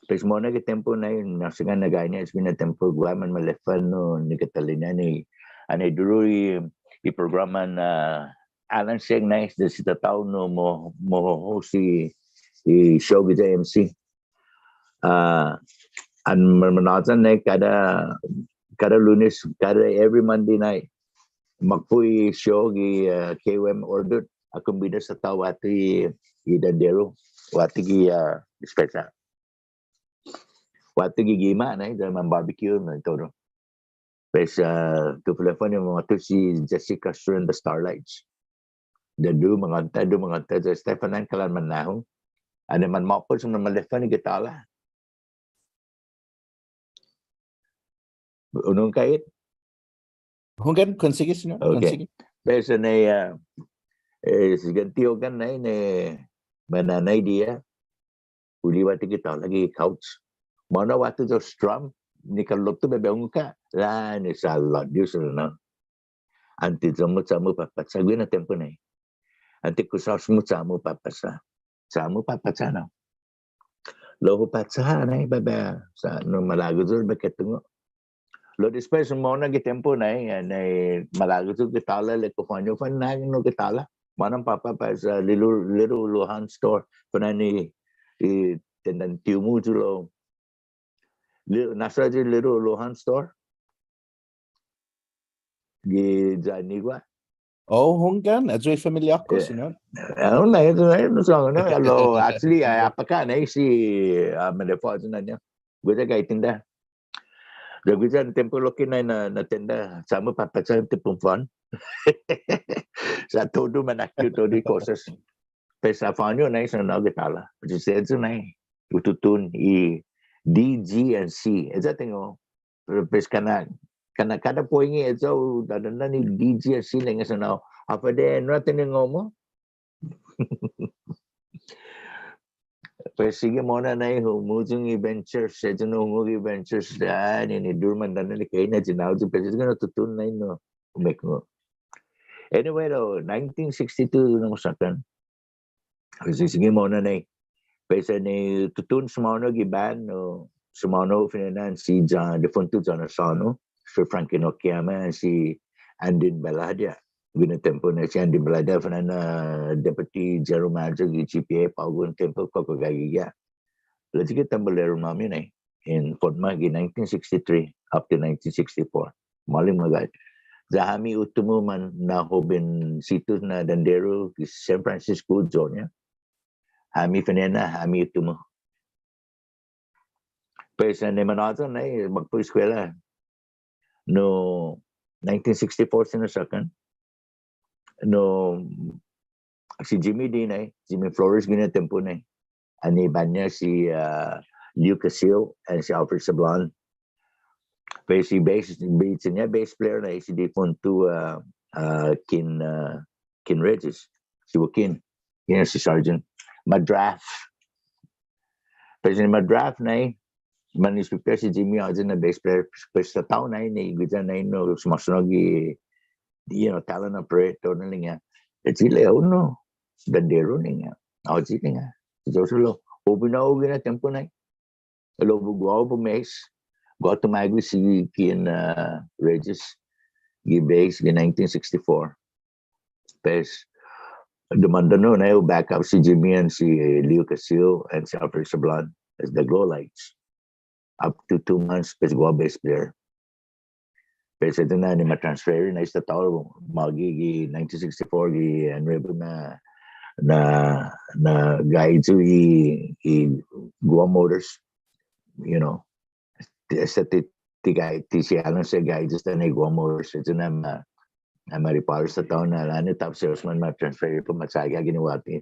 Pues mo'na gi tiempo nai, na såkkan na gaige nai, este na tiempo guaha manmalefa nu ni Catalina ni, annai duru i, i programa na Alan Seng nai, desde si tatå-hu nu mo, mo host i, i show guiya M C. Ah, an manmanå'gue nai kada, kada Lunes, kada every Monday night. Makpo' i show gi, ah, K U M Ordut, ha kombida sa' tåtte i, i dandero, tåtte gi, ah, espesa. Tåtte gi gima', nai, ya manbarbecue, nai, todu. Pues, ah, Tufalefa ni, måtto si Jesse Castro and the Starlights. Ya duru mangånta, duru mangånta, ya Stefan nai kalan mannå'gue. Anai manmåpos, manmaleffa ni gitåla. Unu, hunggan? Hunggan, konsigi, siñot. Okay. Konsigi. Pues, nai, ah, eh, si Gentio hunggan nai, nai, mananai idea. Hu li'e' guatu gitåla gi couch. Mo'na guatu dos strum, ni kalotu bai hu hungok, lao ni sa' lå'la' Dios, no. Åntes ya-mu, ya-mu påpasa guihi na tiempo nai. Åntes, kao sa'-mu ya-mu påpasa. Ya-mu påpasa, no. Lao hu påcha nai, bai, bai, sa', no, malago' yu' bai ketungo'. Lao despues mo'na gi tiempo nai, nai malago' yu' gitåla, ilek-hu fåñu, fåhan na gitåla. Mo'na påpa', pues, uh, Little, Little Lujan Store. Fåhan i, i tendan tiu-mu yu' lao. Li-, na'sa yu' Little Lujan Store. Gi ya-ñiwa. Oh, hunggan, ayu i familia-ku, siñot. Eh, oh, no, no, no, no, no, lao, actually, ai, apaka nai si, ah, Melefo'yo na niya. Guiya gi tenda. Lao guiya tiempo lokkue' nai na, na tenda, sa'-mu påpasa tiempo fåhan. Sa' todu manakyu, todu i kosas. Pues ha fåñu nai sa' na gitåla. Pues este nai, hu tutuhon i D, G, and C. Esta tengo, pero pues kana, kana kada poenge esta hu dadandan i D, G, and C ilek-ña sa' na. Håfa adai, no, ha tingo' mo'. Pues sigi mo'na nai humuyong i Ventures, sa' hu hungok i Ventures, ah, ni, ni duru mandandan ni kaina, chinao, pues sigi na tutuhon nai, no, umeekungok. Anyway, lao, nineteen sixty-two, no, sa' kan. Pues sigi mo'na nai. Pues annai tutuhon sumaonao gi band, no, sumaonao fine'nana si John, defuntu John Asano, si Frankie Nokiyama, and si Andin Beladia. Guihi na tiempo nai si Andin Beladia, fine'nana, uh, deputy general manager gi G P A, på'go na tiempo, kao gaige. Lao sigi tambolero-måmi nai, in Fort Myers gi nineteen sixty-three up to nineteen sixty-four. Maolek magåhet. Ya hami uttimo man na hobensito na dandero gi San Francisco, Ozonia. Hami fine'na, hami uttimo. Pues, uh, ni manåya nai, magpa' eskuela. No, nineteen sixty-four siña sa' kan. No, si Jimmy D nai, Jimmy Flores guihi na tiempo nai. Annai banda-ña si, uh, Leo Casillo and si Alfred Sablan. Pues si bass, bass-ña, bass player nai, si defuntu, uh, uh, Ken, uh, Ken Regis, si Joaquin, guihi na si Sergeant. Madraf. Pues ni Madraf nai, man expect si Jimmy Ogden na bass player, pues sa' tåno' nai, ni guiya nai, no, sumåsaonao gi, you know, Talon Operator na ilek-ña. Esti ilek-hu, no, dandero ilek-ña. Ogden ilek-ña. Entonces lao, hoben hao guihi na tiempo nai. Lao bai guåhu bai mes, guåhu tumaiguihi si Ken, uh, Regis, gi bass, gi nineteen sixty-four. Pues, dumåndu na, na hu back up si Jimmy and si, eh, Leo Casillo and si Alfred Sablan as the Glow Lights. Up to two months, pues, guåhu bass player. Pues, esta na ni ma transfer na esta tao, mågi gi nineteen sixty-four gi, uh, nuebu na, na, na gaige i, i Guam Motors, you know. Esta ti, ti gaige, ti si Alan sa' gaige esta na i Guam Motors, esta na ma, na ma ripåra esta tao na, na ni ta salesman, ma transfer put ma saga guini guatu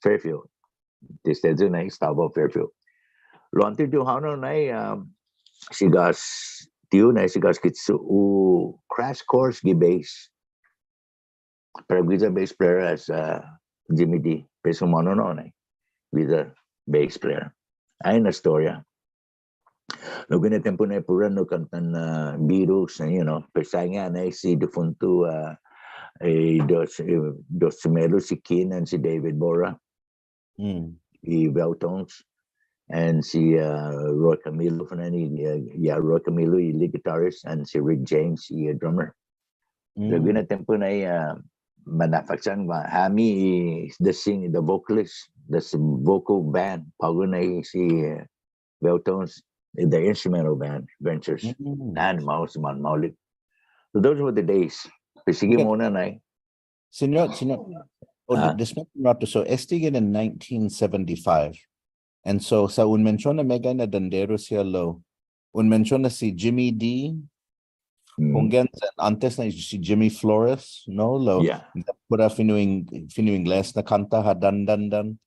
Fairfield. Esta na estaba Fairfield. Lao åntes di hu hånao nai, um, si Gus Tiu nai, si Gus Kitsu, hu crash course gi bass. Para guiya bass player as, uh, Jimmy D. Pues sumånao nai. Guiya bass player. Ai na estoria. Lao guihi na tiempo nai puru na kåntan, uh, Beatles, you know, pues saina nai si defuntu, uh, eh, dos, eh, dos Chimelo, si Ken and si David Borja. Mm. I Veltones. And si, uh, Roy Camilo, fine'na, uh, yeah, Roy Camilo, i lead guitarist, and si Rick James, i, uh, drummer. Mm. Guihi na tiempo nai, uh, manufacturing ba, hami, the sing, the vocalist, the s-, vocal band, på'go nai si, uh, Veltones, the instrumental band, Ventures. Mm. Yan, maolek, man, maolek. So those were the days. Pues sigi mo'na nai. Siñot, siñot. Oh, ah, di-, disculpa un råtu. So, esti guihi na nineteen seventy-five. And so, sa' un mensiona meggai na dandero siha lao. Un mensiona si Jimmy D. Mm. Hunggan, åntes nai si Jimmy Flores, no? Lao, yeah, pura fino' Ing-, fino' Ingles na kånta, ha dandandan.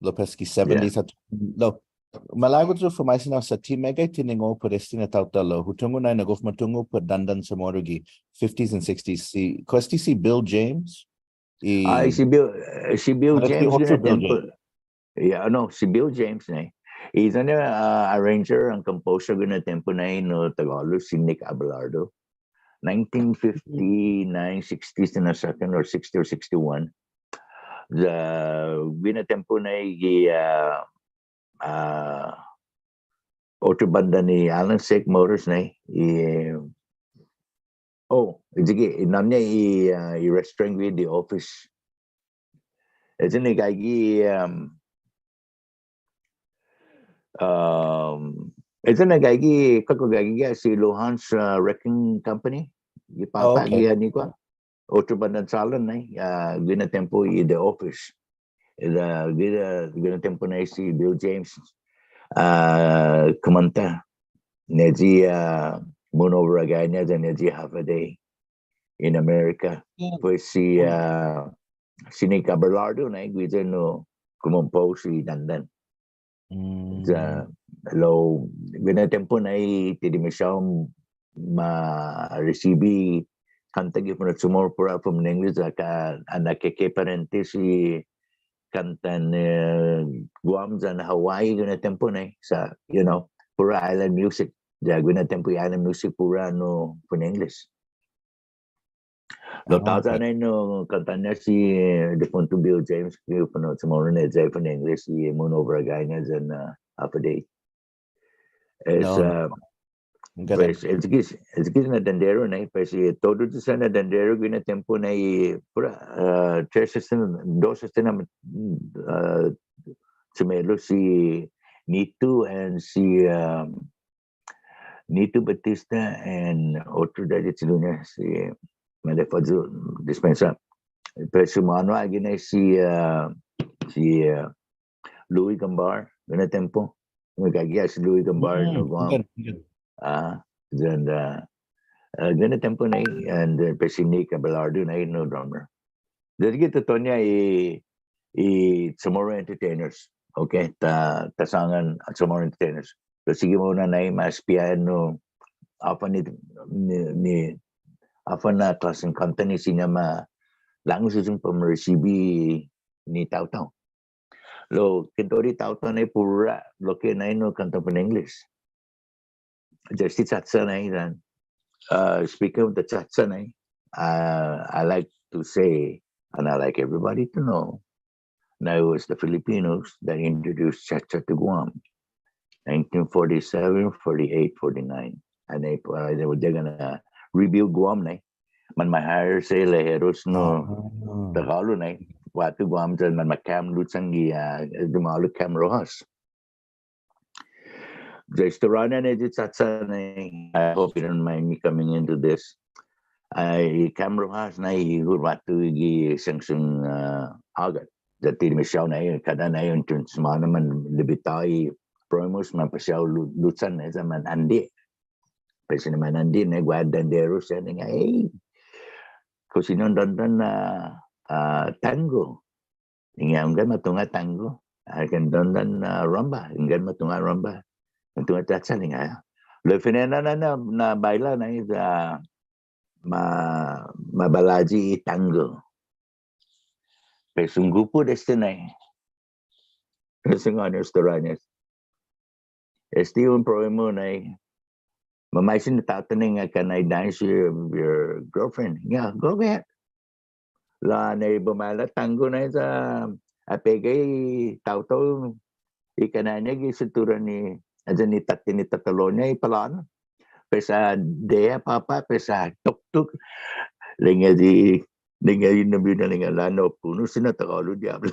Lao pues gi seventies, lao, malago' yu' fumaisin hao sa' ti meggai tiningo' put este na taotao lao hu tungo' nai na gof matungo' put dandan Chamoru gi fifties and sixties. Si, kao este si Bill James? I, ah, si Bill, eh, si Bill James, guihi na tiempo. Yeah, no, si Bill James, nai. He's an, uh, arranger and composer guihi na tiempo nai, no, Tagalog, si Nick Abelardo. Nineteen fifty-nine, sixty, si no second or sixty or sixty-one. The, guihi na tiempo nai, gi, uh, uh, otro banda ni Alan Sykes Motors, nai. I, oh, i, i namni i, uh, i restaurant guihi, The Office. Este na gaige, um, um, este na gaige, kao gaige, si Luhan's, uh, Wrecking Company. I påpa', oh, okay, guihi ni kuan. Otro bandan chalan, nai, uh, guihi na tiempo i The Office. Guihi, guihi, guihi na tiempo nai si Bill James, uh, kumanta. Ni i, uh, Moon Over Againez, ni i Half a Day in America. Pues si, uh, si Nick Abelardo, nai, guiya no kumompos i dandan. Sa', lao, guihi na tiempo nai ti dimisyao ma risibi kånta gi fino' Chamoru pura fumingles, aka, anai ke parentes i kåntan, eh, Guam yan Hawaii guihi na tiempo nai. Sa', you know, pura island music. Ya guihi na tiempo i island music pura no fumingles. Lao, ah, tåya', okay, nai no kånta-ña si, eh, difunto Bill James, gi fino' Chamoru ni i fumingles, i Moon Over Againez yan, uh, Half a Day. Es, no, uh, pues, este ki, este ki na danderu, nai, pues, i todu este na danderu guihi na tiempo nai, pura, uh, tres este na, dos este na, uh, Chamoru, si Nito and si, um, Nito Batista and otro daddy Chamoru, si, ma dispensa. Pues si manu agi nai si, uh, si, uh, Louis Gambar, guihi na tiempo. Guiya si Louis Gambar, mm, no, Guam. Good, good. Ah, then, uh, uh, guihi na tiempo nai, and, uh, pues si Nick Abelardo nai, no, drummer. Desde ki tutuhon-ña i, i Chamoru Entertainers. Okay, ta, ta sångan Chamoru Entertainers. Lao sigi mo'na nai ma espiha nu håfa ni, ni, ni, håfa na klåsen kånta ni siña ma långus yu' para ma risibi ni taotao. Lao, kinu todu i taotao nai pura, lokkue' nai no kånta fumingles. Just the cha-cha nai, then, uh, speaking of the cha-cha nai, uh, I like to say, and I like everybody to know, that it was the Filipinos that introduced cha-cha to Guam. Nineteen forty-seven, forty-eight, forty-nine. And they, uh, they were, they're gonna rebuild Guam, nai. Man ma-hire si Lejeros no, ah, Tagalog, nai. Guatu Guam, then man ma-cam Lucha gi, uh, dumålo Cam Rojas. The historian and the cha-cha nai, I hope you don't mind me coming into this. I, Cam Rojas nai, i hu guatu gi Sengsong, uh, Agat. Yan ti dimisyao nai, kada nai un semana manlibita i Primus, manpasiao lu-, Lucha nai, sa' man ande'. Pues siña man ande' nai, guaha danderu siha, ninga, "Hey, kao siña un dandan, uh, uh, tango?" Ninga, "Hunggan, ma tungo' tango." "Hunggan, dandan, uh, rumba." "Hunggan, ma tungo' rumba." "Ma tungo' cha-cha." Ninga, lao fine'nana na, na baila nai, uh, ma, ma balayi i tango. Pues un gupu desde nai. Pues un honest to honest. Este un problema nai. Mamaisen na taotao, ninga, "Can I dance with your girlfriend?" "Yeah, go ahead." Lao nai bumaila tango nai sa' apega i taotao i kana'-ña gi sinturan ni, ayu ni tåtte ni tatalon-ña i palån. Pues ha deha påpa', pues ha tuktuk. Ilek-ña i, ilek-ña i novia, ilek-ña, "Lao no puno' siña Tagalog, diablo."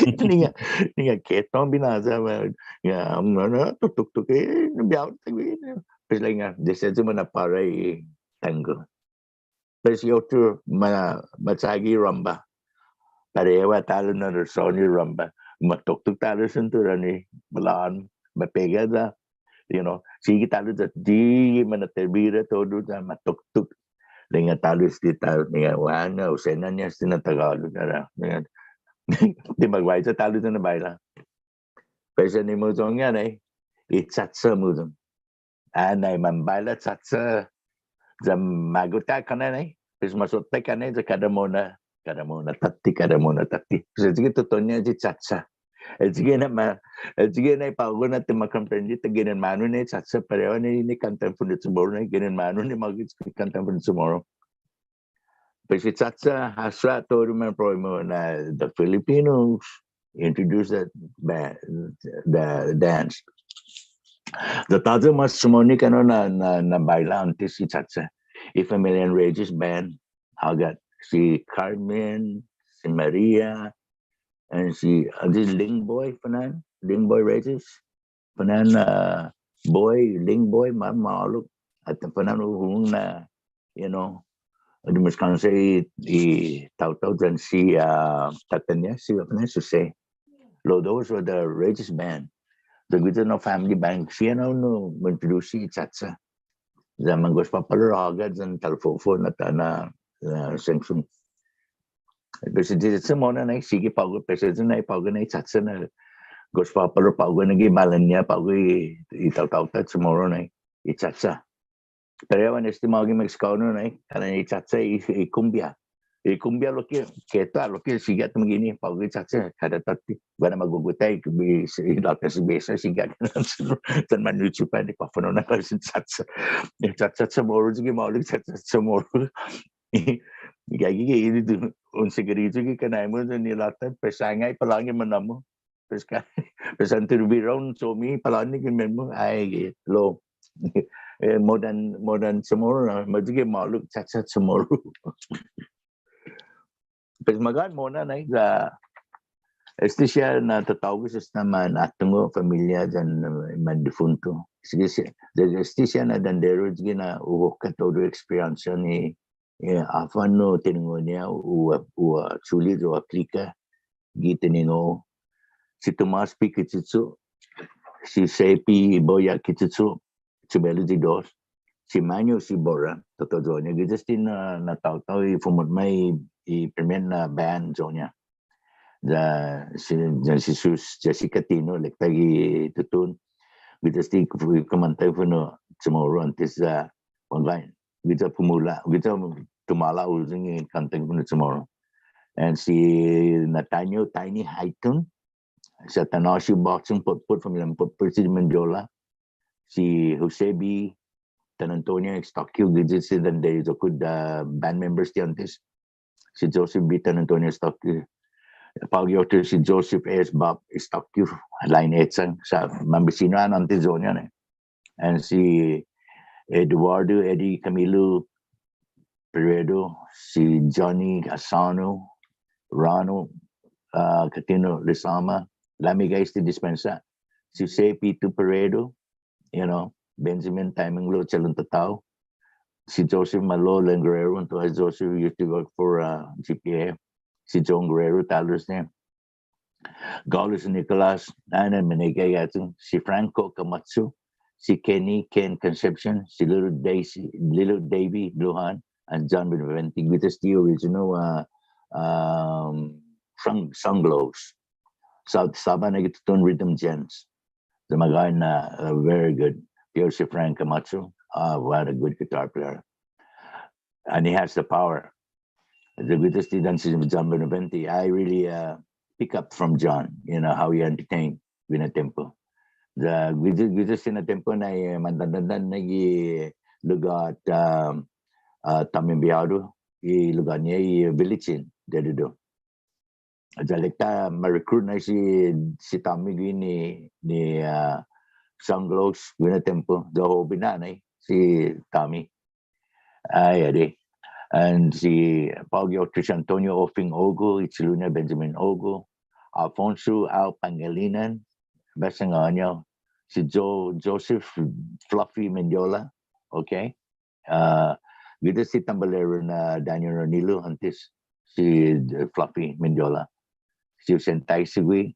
Ilek-ña, ilek-ña, "Keto binasa, man." Ya, mano, tuktuk, eh, biahi, eh. Pues ilek-ña, desde yu' mana'påra i tango. Pues i otro, ma, ma chagi rumba. Parehu ta'lo na rason i rumba. Ma tuktuk ta'lo sinturan ni palån, ma pega ya, you know, sigi ta'lo ya, di, ma na termina todu ya, ma tuktuk. Ilek-ña ta'lo este ta'lo, ilek-ña, hu hangao, hu sen na'an este na Tagalog, nai. Ilek-ña, ti magguaiya ta'lo este na baila. Pues annai humuyong ha' nai, i cha-cha humuyong. Annai manbaila cha-cha, ya magof ha' kalan nai, pues masotta kalan nai, ya kada mo'na, kada mo'na tåtte, kada mo'na tåtte. Pues ayu i tutuhon-ña i cha-cha. Ayu i nai ma, ayu i nai på'go na ti ma komprende, ti ginen månu nai cha-cha, parehu nai, nai kånta fino' CHamoru nai, ginen månu nai mågi kånta fino' CHamoru. Pues i cha-cha, hasso todu manprueba na the Filipinos introduced the ba-, the dance. Ya tåya' mas humånao na, na, na baila åntes i cha-cha. I familian Reyes Band, hågat si Carmen, si Maria, and si, uh, this Ling Boy, Fanan, Ling Boy Reyes. Fanan, uh, Boy, Ling Boy, ma-, maolek. At Fanan hu hungok na, you know, dumåskonse i, i taotao yan si, uh, tatan-ña, si, Fanan, Suse. Lao those were the Reyes Band. The original family band, siha na un, uh, introduce i cha-cha. Ya manggof påpa' håga yan talofo'fo' na ta-, na, na sengsong. Pues i cha-cha mo'na nai, sigi på'go, pues ayu nai på'go nai cha-cha na gof påpa' på'go na gi balan-ña på'go i, i taotao-ta CHamoru nai, i cha-cha. Parehu este mågi Mexicano nai, kalan i cha-cha i, i kumbia. I kumbia lokkue', keta lokkue' sigi ha' tumungo' guini, på'go i cha-cha, kada tåtte. Guaha na magogof ha' i, i, i låta sibesa, sigi ha' yan manuchi pa' ni pa' fino' na pa' sin cha-cha. I cha-cha CHamoru, sigi maolek cha-cha CHamoru. Gaige gi, gi, gi, un sigariyu gi kanai-mu yan i låta, pues anggen palao'an i manå-mu. Pues ka, pues an turubiron so mi palao'an i gi men-mu, ai, gi, lao. Eh, mo'na, mo'na CHamoru na, ma sigi maolek cha-cha CHamoru. Pues magåhet mo'na nai, ya, este siha na tatågo' esta man atungo' familia yan, eh, man difunto. Sigi siha, ya este siha na dandero, sigi na hu fåtto todu experience-ña i, eh, håfa na tiningo'-ña hu, hu, hu chule' yu' aplika gi tiningo'. Si Tomas P. Quichucho, si Sepi Boya Quichucho, Chubelo di dos, si Maño, si Bora, todu iyo-ña. Guiya este na, na taotao i fumotma i, i primet na band iyo-ña. Ya si, ya si Sus, Jessica Tino, ilek-ta gi tutuhon. Guiya este ku-, kumanta fino' CHamoru åntes ya, on line. Guiya pumula', guiya tumala' huyong i kånta fino' CHamoru. And si Nathaniel Tiny Haiton, si Atanasio Bochong Potpot, familian Potpot, si Mendiola, si Jose B., Tan Antonio Eustaquio, guiya este yan i iyo-ku, uh, band members ti åntes. Si Joseph B. Tan Antonio Eustaquio. På'go otro si Joseph S. Bob Eustaquio, Lain Echang, sa' manbisinu ha' åntes iyo-ña nai. And si Eduardo Eddie Camilo Peredo, si Johnny Asano, Ronald, uh, Catino Lizama, lamiga este dispensa, si Jose Pito Peredo, you know, Benjamin Taimanglo Chaluntatao, si Joseph Malo Len Guerrero, entonces Joseph used to work for, uh, G P A, si John Guerrero, tal vez, eh, Gaules Nicolas, Ana Menegayatu, si Franco Camacho, si Kenny Ken Concepcion, si Little Daisy, Little Davy Lujan, and John Benavente. Guiya este original, uh, um, Song, Song Glows. Sa', sa' guaha na gi tutuhon Rhythm Gems. The magåhet na, uh, very good. Pero si Frank Camacho, uh, what a good guitar player. And he has the power. The guitarist dan si John Benavente, I really, uh, pick up from John, you know, how he entertained guihi na tiempo. The guitar-, guitarist na tiempo na, eh, mandandandan na gi lugåt, um, uh, Tommy Biado, i lugåt-ña i Vilichin, dededo. Ya ilek-ta ma recruit nai si, si Tommy guini, ni, uh, Song Glows guihi na tiempo, ya hoben ha' nai si Tommy. Ai, adai. And si på'go otro si Antonio Ofing Ogo, i che'lu-ña Benjamin Ogo, Alfonso Al Pangelinan, bai sangåni hao, si Jo-, Joseph Fluffy Mendiola, okay? Uh, guiya si tambolero-ña Daniel Ronilo åntes, si, uh, Fluffy Mendiola. Si Sen Taisugui,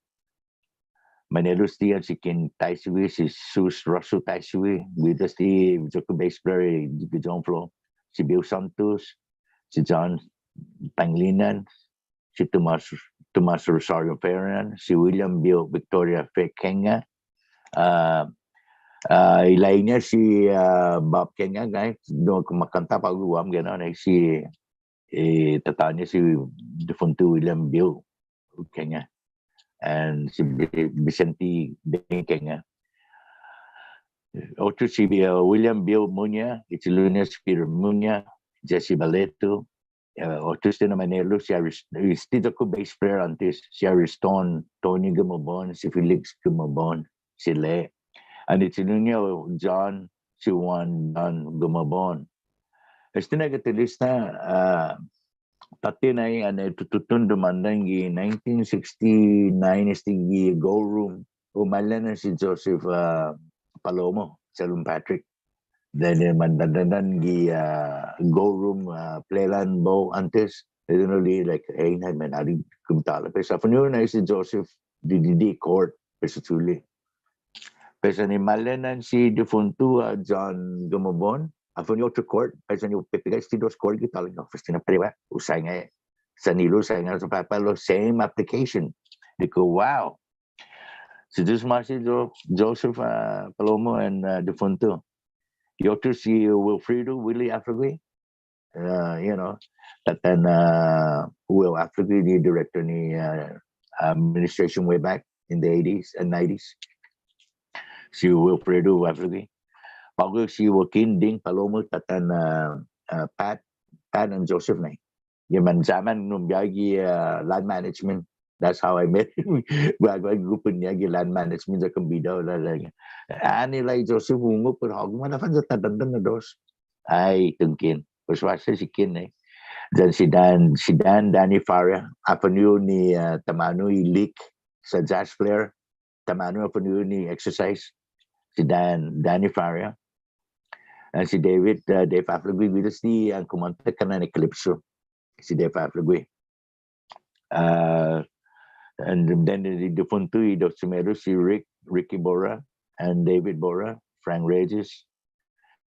Manelos Diaz, si Ken Taisugui, si Sus Russell Taisugui, guiya este, iyo-ku bass player, John Flo, si Bill Santos, si John Pangelinan, si Tomas, Tomas Rosario Ferran, si William Bill Victoria Fe Kenga, ah, ah, ilek-ña si, ah, Bob Kenga, guys, no, kumakanta på'go Guam, you know, na si, eh, tatå-ña si defunto William Bill Kenga, and si Bi-, Vicente Dane Kenga. Otro si, ah, William Bill Muña, Ichiluña si Peter Muña, Jesse Baleto, eh, otro este na mañe'lu, si Aris-, este iyo-ku bass player åntes, si Ariston, Tony Gumabon, si Felix Gumabon, si Le, and Ichiluña John, si Juan John Gumabon. Este na guitarista, ah, tåtte nai annai tutuhon dumångdan gi nineteen sixty-nine este gi Go Room. Umaila na si Joseph, ah, Palomo, Salum Patrick. Then, eh, mandandandan gi, ah, Go Room, ah, Playland Bowl åntes. Then only like, hey, na, man, adi kumtala. Pues, håfa nu na si Joseph di, di, di court, pues, chule. Pues, annai maila na si defunto, ah, John Gumabon. Håfa nu otro court, pues, annai på'go este dos court gi taotao, pues, ti na på'go, u saina, sa' ni hu saina sa' påpa' lao same application. Diko, wow. Si Yu'os Ma'åse' Yo-, Joseph, ah, Palomo and, ah, defunto. I otro si Wilfredo Willie Aflagui. Uh, you know, tatan, uh, Will Aflagui, the director ni, uh, administration way back in the eighties and nineties. Si Wilfredo Aflagui. På'go si Joaquin Ding Palomo, tatan, uh, uh, Pat, Pat and Joseph nai. Ya mansaman nu un biahi gi, uh, land management. That's how I met him. Guaha, guaha gupon-ña gi land management ya kombida, la, la. Annai lai Joseph, hungok put hågu, mana fan ya ta dandan na dos. Ai, tungkin. Pues, ma'åse' si Kin, eh. Then si Dan, si Dan, Danny Faria, håfa nu ni, uh, taimanu i lick sa' jazz player, taimanu håfa nu ni exercise. Si Dan, Danny Faria. And si David, uh, Dave Aflagui, guihi este, uh, kumanta kalan i Calypso. Si Dave Aflagui. Uh, and then the, the defunto, i dos chumeru, si Rick, Ricky Borra, and David Borra, Frank Reyes,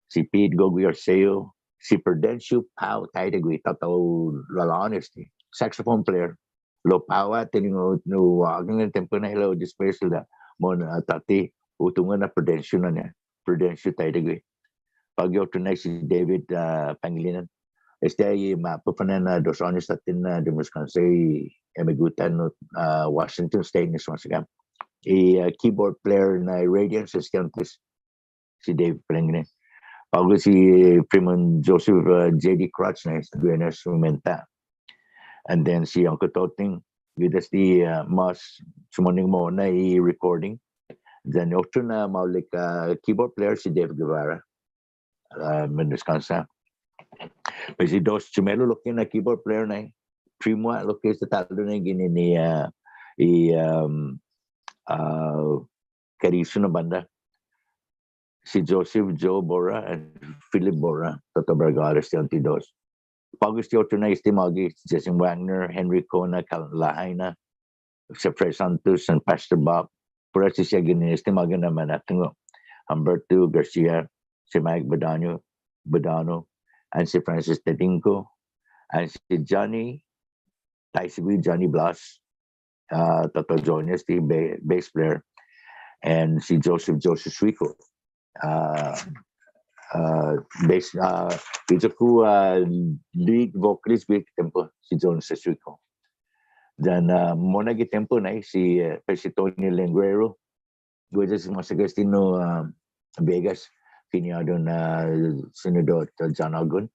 si Pete Gogi Arceo, si Prudencio Pau Taitague, taotao Lalaon este, saxophone player. Lao på'go, tiningo', no, ågang na tiempo na hilo displace la, mo na tåtte, hu tungo' na Prudencio na, Prudencio Taitague. På'go otro nai si David, ah, Pangelinan. Este i ma, put fan na dos åños tåtte na, ah, dumuskånsa i amigu-ta nu, ah, Washington State ni sumåsaga. I, ah, keyboard player na Radiance este åntes, si Dave Pangelinan. På'go si Primun Joseph, ah, J D Crutch na, este dueño su menta. And then si Uncle Toting, guihi este, ah, mås sumånao mo'na i recording. Then otro na maolek, ah, keyboard player si Dave Guevara. Ah, ma deskånsa. Pues i dos chumeru lokkue' na keyboard player nai, primu lokkue' este taotao nai ginen i, ah, i, um, ah, Karisu na bånda. Si Joseph Joe Borra and Philip Borra, taotao Vergara este åntes dos. På'go este otro nai este magi, Jason Wagner, Henry Kona, Kal-, Lahaina, si Fred Santos and Pastor Bob. Puru este siha ginen este magi na manattungo'. Humberto Garcia, si Mike Badano, Badano, and si Francis Tedinco, and si Johnny, taiguihi Johnny Blas, ah, taotao Johnny este ba-, bass player, and si Joseph, Joseph Suico. Ah, ah, bass, ah, iyo-ku, ah, lead vocalist gi tiempo, si Joseph Suico. Then, ah, mo'na gi tiempo nai, si, eh, pues si Tony Lenguero, guihi este sumåsaga este nu, ah, Vegas, fine'nana, ah, Senadot, ah, John Agon,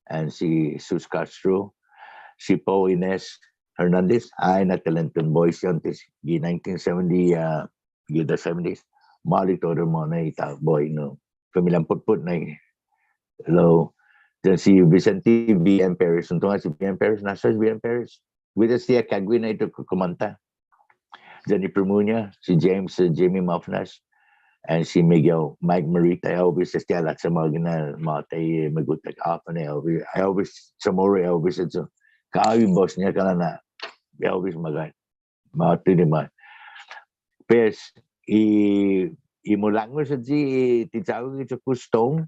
and si Jesus Castro, si Paul Ines Hernandez, ai na talenton boy este åntes, gi nineteen seventy, ah, gi the seventies, maolek todu mo'na i ta boy, no. Familian Putput nai. Lao, then si Vicente V M Perez, un tungo' si V M Perez, na'sa si V M Perez. Guihi este i kågui nai tu ku-, kumanta. Then i primu-ña, si James, eh, Jimmy Mofnas, and si Miguel, Mike Marita, Elvis, este, alacha magi na, måtai, eh, magof-ta, håfa na Elvis, Elvis Chamorro, Elvis, este, kao i bos-ña kalan na Elvis, magåhet. Måtto ni ma. Pues, i, i Mulango sa' i, ti chågo' i iyo-ku Stone,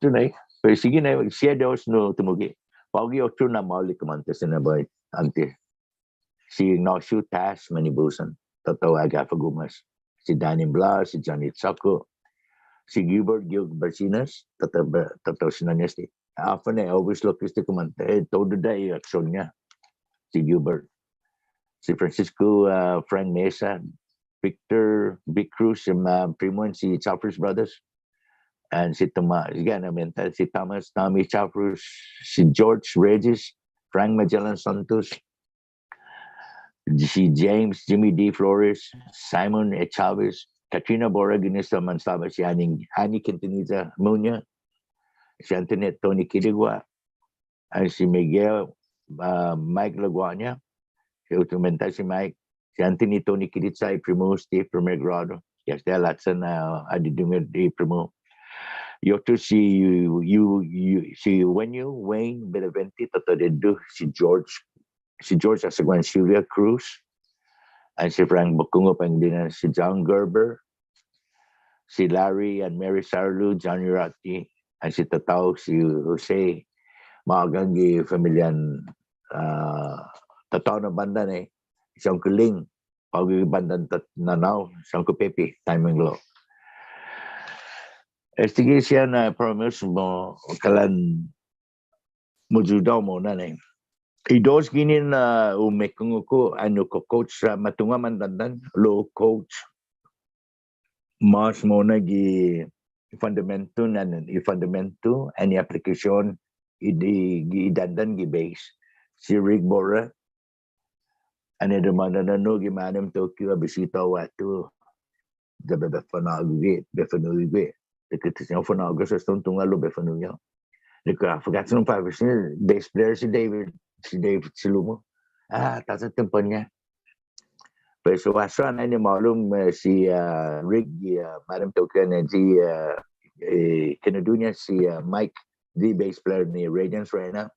otro nai. Pero sigi nai, siha dos nu tumuge'. På'go gi otro na maolek kumånta, Sinabi, åntes. Si Ignacio Tas Manibusan, taotao Agafa Gumas. Si Danny Blas, si Johnny Choco, si Gilbert Gil Barcinas, taotao, taotao Sinaña este. Håfa nai, always look este kumånta, eh, todu diha i aksion-ña. Si Gilbert. Si Francisco, ah, Frank Mesa, Victor, Vic Cruz, si, ah, primo, and si Chafris Brothers. And si Toma-, again, I mean, si Thomas, Tommy Chafris, si George Regis, Frank Magellan Santos, si James, Jimmy D Flores, Simon E Chavez, Katrina Borra, guinista manestaba si Annie, Annie Quintanilla Muña, si Antoinette Tony Kirigua, and si Miguel, ah, Mike Laguaña, si otro kumånta si Mike, si Anthony Tony Kiricha i primo, Steve primer grado, ya esta la chan, ah, adidingu i primo. I otro si, you, you, you, si Wenyu, Wayne Benavente, taotao Dededo, si George, si George Asaguan Sylvia Cruz, and si Frank Bakungo Pangilinan, si John Gerber, si Larry and Mary Sarlu, Johnny Ratti, and si taotao, si Jose, magang gi familian, ah, taotao na bandan, eh, si Uncle Ling, på'go gi bandan tat-, Nanao, si Uncle Pepe, Taimanglo. Este gi siha na promise mo kalan mo ayuda mo'na nai. I dos ginen na umekungok, annai kao coach sa' ma tungo' mandandan, lao coach. Mas mo'na gi fundamentu, na, i fundamentu, and i aplikåsion, i, i, i dandan gi base. Si Rick Borra, annai dumåndan na nu gi Manem Tokyo, a bisita hao guatu. Ya bai, bai fa'nå'gue, bai fa'nu'i gue'. Dikike' ti siña fa'nå'gue sa' eston tungo' lao bai fa'nu'i hao. Dikike', ah, forgot some five, si bass player si David, si David Silumo. Ah, tåya' tiempon-ña. Pues, hu hasso annai ni malum, eh, si, ah, Rick, i, ah, Manem Tokyo, ni si, ah, eh, kinu-, dunya si, ah, Mike, the bass player ni Radiance right now.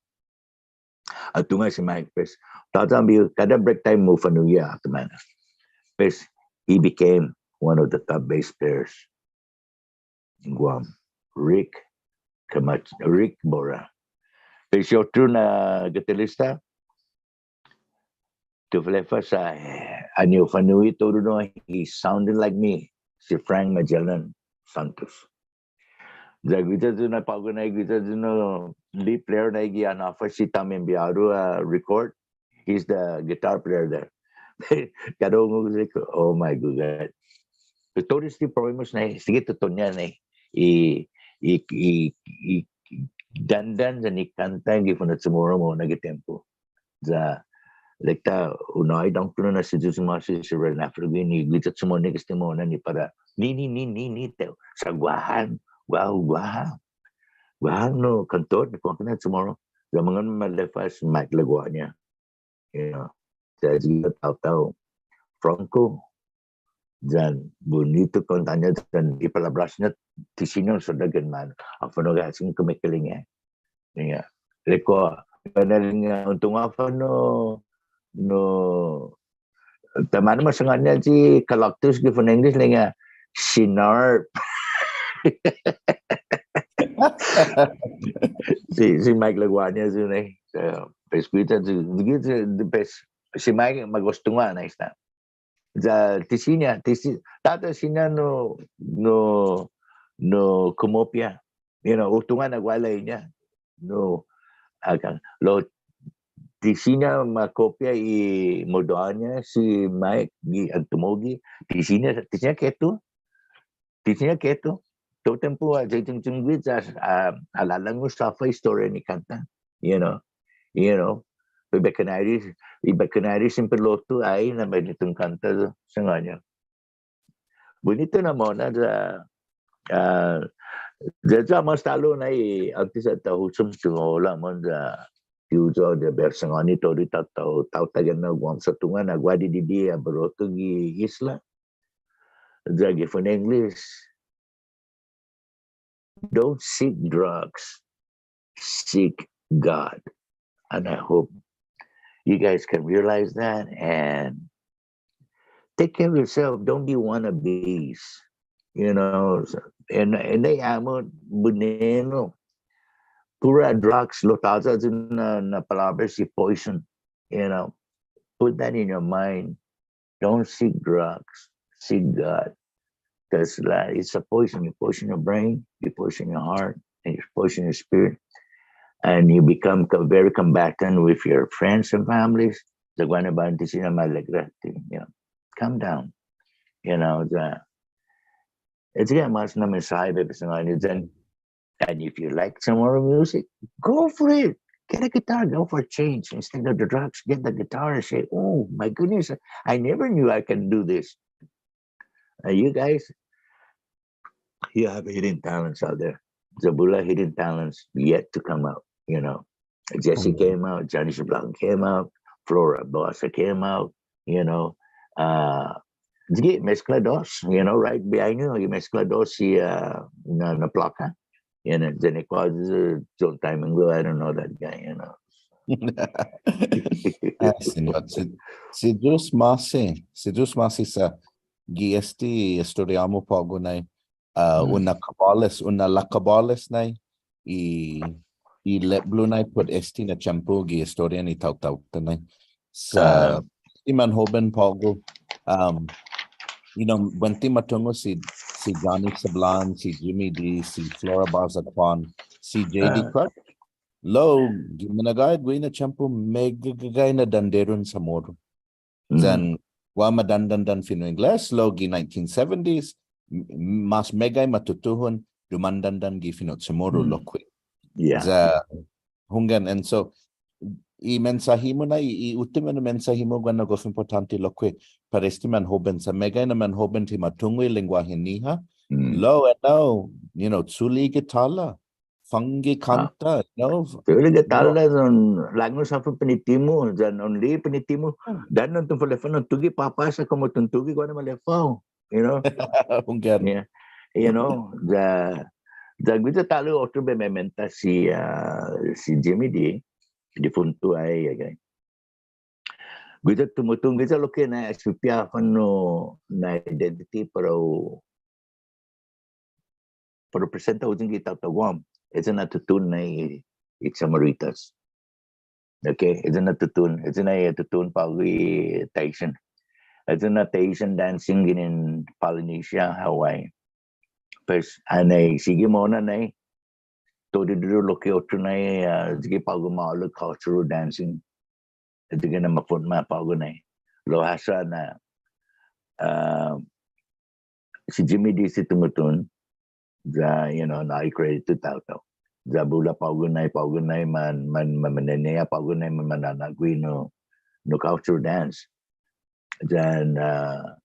Hu tungo' si Mike, pues, tåya' bai, kada break time mu fa'nu'i hao, taimanu. Pues, he became one of the top bass players in Guam. Rick Kamach-, Rick Borra. Pues, i otro na gitarista, tu falefa sa', eh, annai hu fa'nu'i todu, no, he sounded like me, si Frank Magellan Santos. Ya guiya yu' na på'go na guiya yu' na lead player na gi håfa si Tom Enviado, ah, record. He's the guitar player there. Kada un, like, oh my God. Todu este problemas na, sige tutuhon-ña na, i, i, i, i dandan yan i kånta gi fino' CHamoru mo'na gi tiempo. Ya, like ta, unu i dångkolo na si Yu'os Ma'åse' si Renato Frogi ni guiya CHamoru ni gi este mo'na ni para, ni, ni, ni, ni, ni, te, sa' guaha, guaha, guaha. Guaha nu kånta, ni kuånto na CHamoru. Ya mangan maleffa si Mike Laguaña. You know, sa' guiya taotao. Franco, yan bunitu kånta-ña, yan i palåbras-ña ti siña un sodda' gi manu. Håfa nu ga' siña kumekeilek-ña. Ilek-hu, ilek-hu, ilek-hu, ilek-hu, ilek-hu, taimanu masangån-ña si Galactus gi fino' English, ilek-hu, Sinar. Si, si Mike Laguaña, si, ne. So, pues, guiya, guiya, pues, si Mike, ma gos tungo' na esta. Ya, ti siña, ti si-, tåya' ti siña nu, nu, nu kumopia. you know, hu tungo' na guaha ilek-ña. No, akan. Lao, ti siña ma kopia i modå-ña si Mike gi antumogi. Ti siña, ti siña ketu. Ti siña ketu. Todu tiempo ha yanggen guiya, ha, ha lalangu håfa estoria ni kånta. You know, you know. Pues bai kinairi, i bai kinairi siempre lokkue' ai na bai nitton kånta, sangåni. Bunitu na mo'na ya, ah, ya, ya mås ta'lo na i åntes ya ta husum tungo' hålom ya, ti hu ya bai sangåni todu i taotao, taotao taiguenao Guam sa' tungo' na guaha didide' ha barato gi isla. Ya gi fino' English, don't seek drugs, seek God. And I hope you guys can realize that and take care of yourself. Don't be wannabes. You know, so, and, and they amo buneno. Pura drugs, lao tåya' na, na palåbra si poison. You know, put that in your mind. Don't seek drugs, seek God. Because it's a poison. You poison your brain, you poison your heart, and you poison your spirit. And you become co-, very combatant with your friends and families. Taiguenao na bai ti siña ma alegrarte, you know. Calm down. You know, the, it's again, mas na mensahe, baby, and then And if you like some more music, go for it. Get a guitar, go for a change. Instead of the drugs, get the guitar and say, "Oh my goodness, I never knew I can do this." Uh, you guys, you have hidden talents out there. Bula hidden talents yet to come out, you know. Jesse came out, Johnny Sablan came out, Flora Bossa came out, you know. Uh, Sige, mezcla dos, you know, right behind you, you mezcla dos si, uh, na, na plaka. You know, then it causes, uh, John Diamond, I don't know that guy, you know. Ah, Señot. Si, si Yu'os ma'åse', si Yu'os ma'åse' sa' gi este estoria-mu på'go nai, uh, un na'kabåles, un na'lakabåles nai, i, i lepblo nai put este na tiempo gi estorian i taotao-ta nai. Sa' ti manhoben på'go, um, you know, buente ma tungo' si, si Johnny Sablan, si Jimmy D, si Flora Baza Quan, si J D Clark. Lao, gi minagåhet guihi na tiempo, meggai na danderon Chamoru. Yan, guaha madandandan fino' Ingles, lao gi nineteen seventies, m-, mas meggai matutuhon, dumandandan gi fino' Chamoru lokkue'. Yeah. Ya, hunggan, and so, i mensåhi-mu na, i, i uttimo na mensåhi-mu guaha na gof impottånte lokkue', para este manhoben sa' meggai na manhoben ti ma tungo' i lengguahen-ñiha. Lao, and now, you know, chule' gitåla, fangge kånta, no? Chule' gitåla, yan långu sa' fino' piniti-mu, yan only piniti-mu. Dåndan un falefa, un tuge' påpa' sa' komu un tuge' guaha na maleffa, you know? Hunggan. Yeah. You know, ya, ya guiya ta'lo otro bai mamanta si, ah, si Jimmy D, difuntu ai, okay. Guiya tumutuhon, guiya lokkue' na espipia håfa na identity para u, para u presenta huyong gi taotao Guam. Este na tutuhon na i, i Chamorritas. Okay, este na tutuhon, este na i tutuhon på'go i Tahitian. Este na Tahitian dancing ginen Polynesia, Hawaii. Pues, anai, sigi mo'na nai, todu, todu lokkue' otro nai, ah, sigi på'go ma'ålok cultural dancing. Este na mafotma på'go nai. Lao hasso na, ah, si Jimmy D si tumutuhon, ya, you know, na i credit to taotao. Ya bula på'go nai, på'go nai man, man, man, manmañaina på'go nai man, mana'na'gue nu, nu cultural dance. Yan, ah,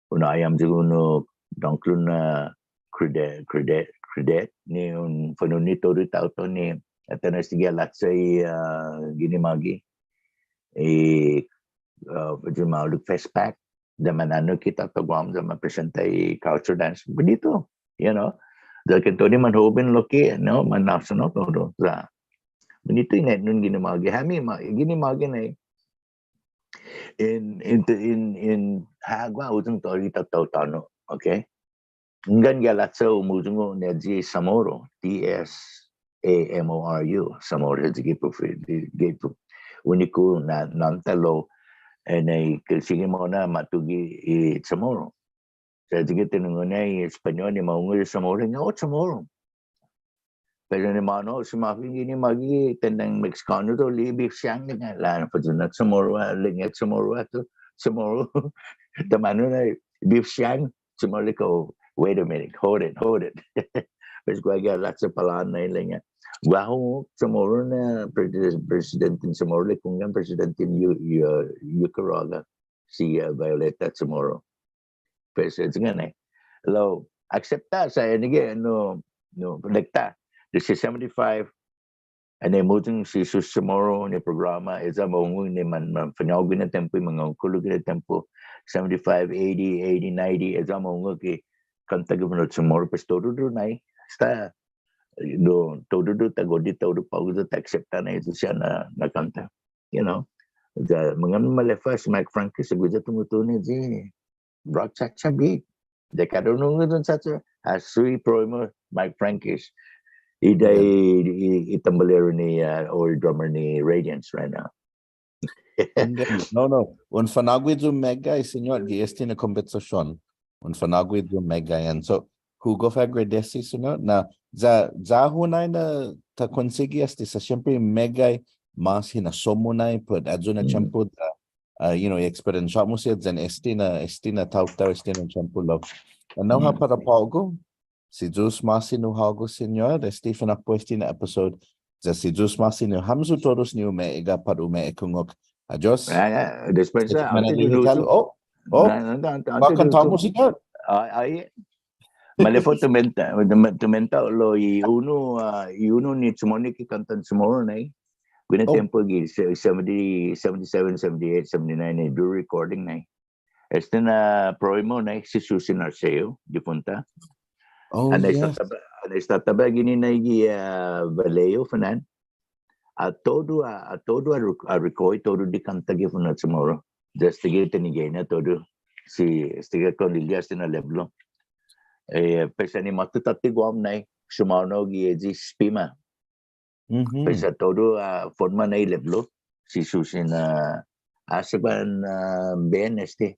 un åhe' ham yu' nu dångkolo na credit, credit, credit ni un fanuni todu i taotao ni, atan este gi halacha i, ah, ginen mågi. I, ah, yu' ma'ålok FestPac, ya mana'na'gue i taotao Guam, ya ma presenta i culture dance. Bunitu, you know. Ya ki todu i manhoben lokkue', no, man national todu. Ya. Bunitu i inetnon ginen mågi. Hami ma, ginen mågi nai, in, in, in, in, ha, guaha huyong todu i taotao tåno', okay? Hunggan gi halacha umuyongo' ni ayu i Samoru, T S A M O R U, Samoru, ayu i gi pu-, gi pu-, uniku na, na'an-ta lao, anai, ke sigi mo'na ma tuge' i Samoru. Sa' ayu i tinungo'-ña i Españot ni ma hu tungo' i Samoru, ni, "Oh, Samoru." Pues ni mano, si Muffy guini mågi, tendang Mexicano todu, li'e' beef shank, ilek-ña, lao, pues na Chamoru, ah, ilek-ña Chamoru, ah, to, Chamoru. Taimanu na, beef shank, Chamoru ilek-ña, "Wait a minute, hold it, hold it." Pues guaha gi halacha palåbra na ilek-ña. Guåhu Chamoru na pres-, presidente Chamoru ilek-ña, presidente Yu-, Yu-, Yucaraga, si, ah, Violeta Chamoru. Pues, eh, yanggen, eh. Lao, aksepta sa' annai, no, no, ilek-ta. Desde seventy-five, annai humuyong si Susie Chamoru ni programa, esta ma hungok ni man, man, fino' guihi na tiempo, mangungkulu guihi na tiempo, seventy-five, eighty, eighty, ninety, esta ma hungok i kånta gi fino' Chamoru, pues todu nai, esta, no, todu ta godi, todu på'go ta aksepta nai, esta siha na, na kånta. You know, ya, mangan maleffa si Mike Franquez, sa' guiya tumutuhon i rock cha-cha beat. Ya kada un hungok un cha-cha, as i Proimo, Mike Franquez. I, i, i, i tambolero ni, uh, or drummer ni Radiance right now. No, no. Un fa'nå'gue yu' meggai, siñot, gi este na kombetsasion. Un fa'nå'gue yu' meggai. And so, hu gof agradesi, siñot, na ya, ya-hu nai na ta konsigi este sa' siempre meggai mas hinasso-mu nai, put ayu na tiempo ya, uh, you know, i experience-mu siha yan este na, este na taotao, este na tiempo lao. Ennao ha' para på'go, si Yu'os ma'åse' nu hågu, siñot, este finakpo' este na episode, ya si Yu'os ma'åse' nu, hamyo todos ni umeegga' pat umeekungok. Adios. Ah, ah, despensa, åntes di nu usa. Oh, oh. Na, na, na, åntes di nu usa. Kånta-mu, siñot. Ai, ai. Maleffa tumenta, tumenta lao i unu, ah, i unu ni Chamoru ni ki kåntan Chamoru nai. Guihi na tiempo gi se-, seventy, seventy-seven, seventy-eight, seventy-nine, i do recording nai. Este na Proimo nai, si Susie Narceo, difunta. Oh, yes. Annai esta taba-, annai esta taba guini nai gi, ah, Vallejo, Fernand. A todu, a, a todu a rec-, a record todu di kånta gi fino' Chamoru. Ya estague' Tenigeña todu. Si, estague' Kondilia este na lepblo. Eh, pues annai måtto tåtte Guam nai, sumåonao gi eyi Spima. Pues a todu a fotma nai lepblo. Si Susie na, ah, sa' ban, ah, Ben este.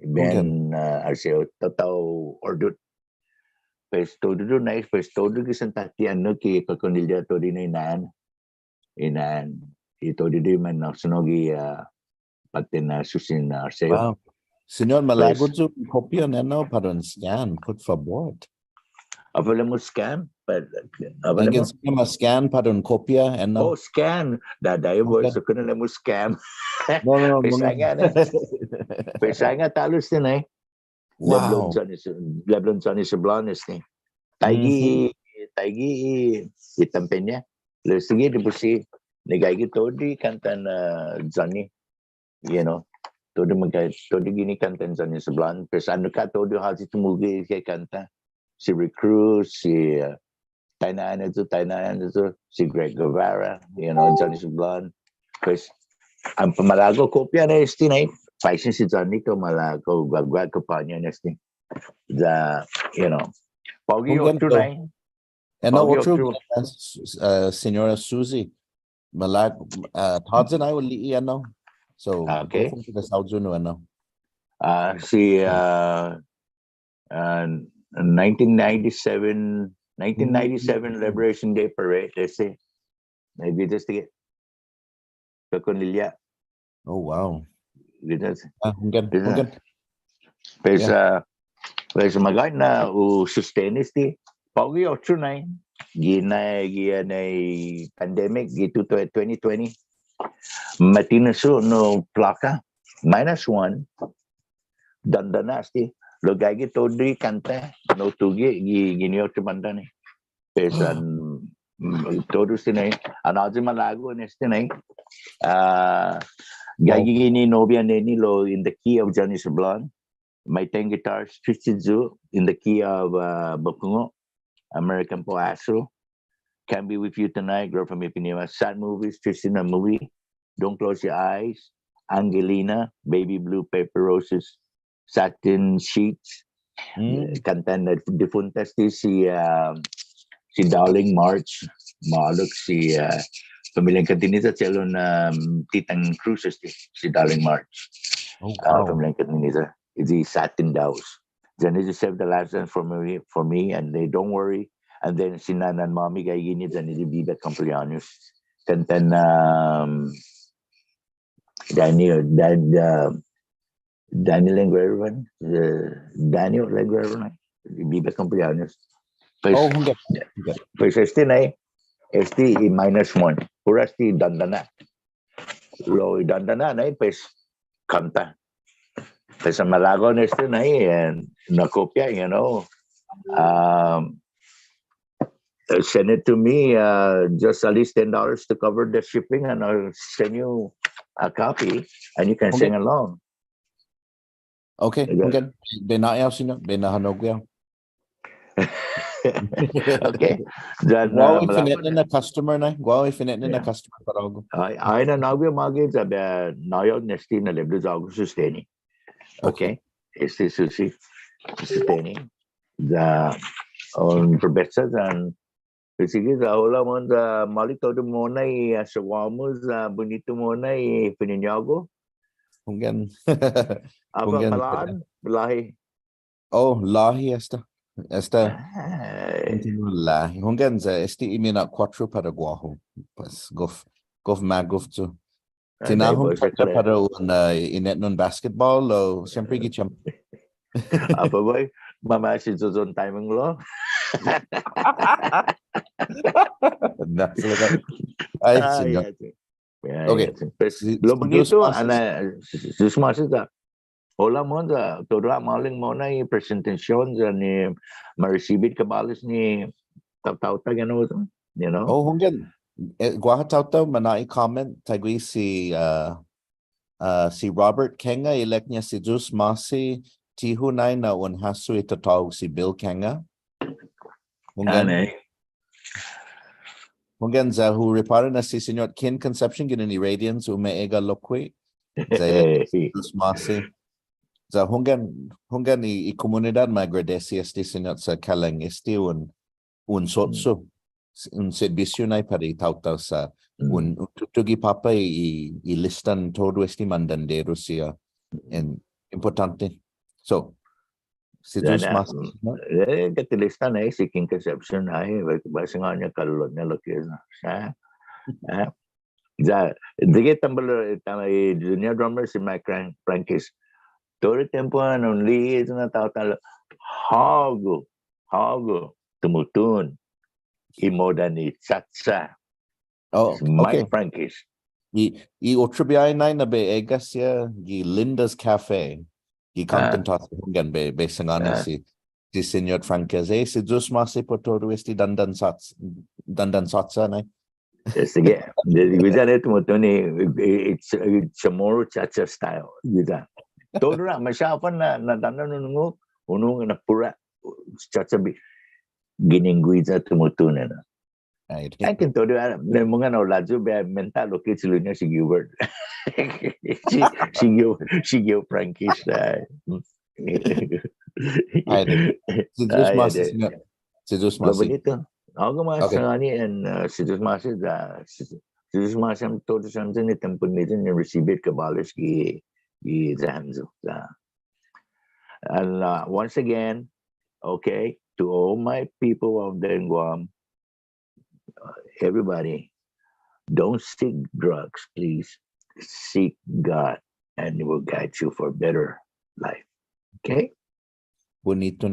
Ben, ah, Arceo, taotao Ordut. Pues todu nai, pues todu gi santatian nu ki Kondilia todu nai na'an. Na'an. I todu i man na sunog i, ah, påtte na Susie Arceo. Wow. Siñot, malago' yu' kopia enao para un scan, put fabot. Håfa lemu scan? Put, håfa lemu? Yanggen siña ma scan para un kopia enao. Oh, scan. Dadahi, boy. Okay. So, kulan lemu scam. No, no, no. Pues no, no. Saina, eh. Pues saina ta'lo este nai. Wow. Lepblo Johnny Su-, lepblo Johnny Sablan este. Taiguihi, taiguihi i tampen-ña. Lao estague' dipotsi, ni gaige todu i kåntan, ah, Johnny. You know, todu magåhet, todu guini kåntan Johnny Sablan. Pues annai ka todu håyi tumuge' i kånta. Si Rick Cruz, si, ah, tainai ayu, tainai ayu, si Greg Guevara, you know, Johnny Sablan. Pues, an pa malago' kopia na este nai, faisen si Johnny kao malago' guaguaha kompañia na este. Ya, you know. På'go otro nai. Enao otro, uh, Siñora Susie. Malago', uh, tåya' nai hu li'e' enao. So, okay. Go for the South Zone enao. Uh, si, uh, uh, nineteen ninety-seven, nineteen ninety-seven Liberation Day Parade, let's say. Maybe just to get Kakondilia. Oh, wow. Gitu. Ah, hunggan, hunggan. Pues, ah, pues magåhet na hu sustain este. På'go otro nai. Gi nai, gi nai pandemic, gi tutuhon twenty twenty. Matinus yu' na plåka. Minus one. Dandan na este. Lao gaige todu i kånta, no tuge' gi, gi ni otro bånda nai. Pues an, mm, todu este nai. An håyi malago' na este nai. Ah, gaige gi ni nobia neni lao in the key of Johnny Sablan. My Ten Guitars, Twisted Yu, in the key of, uh, Bakungo, American Pohasso, Can't Be With You Tonight, Girl From Ipanema, Sad Movies, Twisted Movie, Don't Close Your Eyes, Angelina, Baby Blue, Paper Roses, Satin Sheets, eh, kåntan na difunta este si, ah, si Darling March, maolek si, ah, familian Cantinita, che'lu na, um, Titan Cruz este, si Darling March. Oh, ah, wow. Familian Cantinita. It's the Satin Douse. Then they just Save the Last Dance for Me, for me, and they Don't Worry. And then si nånan-måmi gaige guini yan i biba kumpleaños. Then, then, um, Daniel, Dan-, uh, Daniel Langrevan, uh, Daniel Langrevan, eh? Biba kumpleaños. Pues, oh, hunggan. Hunggan. Pues este nai, este i minus one. Puru este dandanå. Lao i dandanå nai, pues, kånta. Pues malago' este nai, and na kopia, you know. Um, uh, send it to me, uh, just at least ten dollars to cover the shipping, and I'll send you a copy, and you can sing along. Okay, okay. Bai na'ya hao, siñot, bai na'hånao hao. Okay. Yan, guåhu i fine'nana customer nai. Guåhu i fine'nana customer para hågu. Ai, ai, na nå'gue mågi, sa' bai na'ya hao este na libre hågu, susteni. Okay. Este sushi, susteni. Ya, un probecho yan, pues sigi, ya, hola, mohon, ya, maolek todu mo'na i, ah, asaguå-mu, ya, bunitu mo'na i fino'-ñågu. Hunggan. Håfa palåhyan, låhi. Oh, låhi esta. Esta. Ai. Kontinua låhi. Hunggan, ya, este i mina' kuåttro para guåhu. Pues, gof, gof magof yu'. Ai, tinahong pues, chacha' para un, uh, inetnon basketball, lao siempre gi cham. Håfa, boy? Mamachi yu' un timing lao. Nah, silakan. Ai, siñot. Okay. Pues, si, lao si bunitu, Yu'os ma'åse'. Ana, si, si, si Yu'os ma'åse', sa'. Hola, mohon, sa' todu ha' maolek mo'na i presentasion, sa' ni ma risibi kabåles ni taotao-ta, you know, you know? Oh, hunggan. Eh, guaha taotao, ma nå'i comment, taiguihi si, uh, uh, si Robert Kenga, ilek-ña si Yu'os ma'åse', ti hu nai na un hasso i tatå-hu si Bill Kenga. Hunggan. Anai. Hunggan, ya hu ripåra na si Siñot Ken Concepcion ginen i Radiance umeegga' lokkue'. Ya ilek-ña si Yu'os ma'åse'. Ya hunggan, hunggan i, i komunidåt ma agradesi este siñot sa' kalang este un, un sotso, un setbisio nai para i taotao sa' un, un tutugi' påpa' i, i listan todu este mandanderu siha. En impottånte. So, si Yu'os ma'åse', no? Eh, ga'ete lista nai, si Ken Concepcion nai, bai, bai sangåni hao kallot-ña lokkue', no? Sa', eh? Ya, digi tambal, tama i Junior Drummer si Mike Fran-, Franquez. Todu tiempo na un li'e' na taotao, hågu, hågu tumutuhon i moda ni cha-cha. Oh, si Mike Franquez. I, i otro biåhi nai na bai egga' siha gi Linda's Cafe. Gi Compton Tossing, hunggan, bai, bai sangåni si, si Siñot Franquez. Eh, si Yu'os ma'åse' put todu este dandan cha-, dandan cha-cha nai. Este ki, de, de, guiya na tumutuhon i, i, i, i Chamorro cha-cha style. Guiya. Todu na, maseha håfa na, na dandan un hungok, un hungok na puru cha-cha bi. Ginen guiya tumutuhon na. Ai, todu, ah, ni mungnga na u layu bai menta lokkue' si Luña si Gilbert. Si, si Gil-, si Gil Franquez, ai. Ai, si Yu'os ma'åse', siñot. Si Yu'os ma'åse'. Lao bunitu. Hågu mås sangåni, and, uh, si Yu'os ma'åse', uh, si, si Yu'os ma'åse' ham todu hamyo ni tiempon-miyu ni risibi kabåles gi, gi hamyo. Uh, and, uh, once again, okay, to all my people out there in Guam, uh, everybody, don't seek drugs, please. Seek God, and He will guide you for a better life. Okay? Bunitu na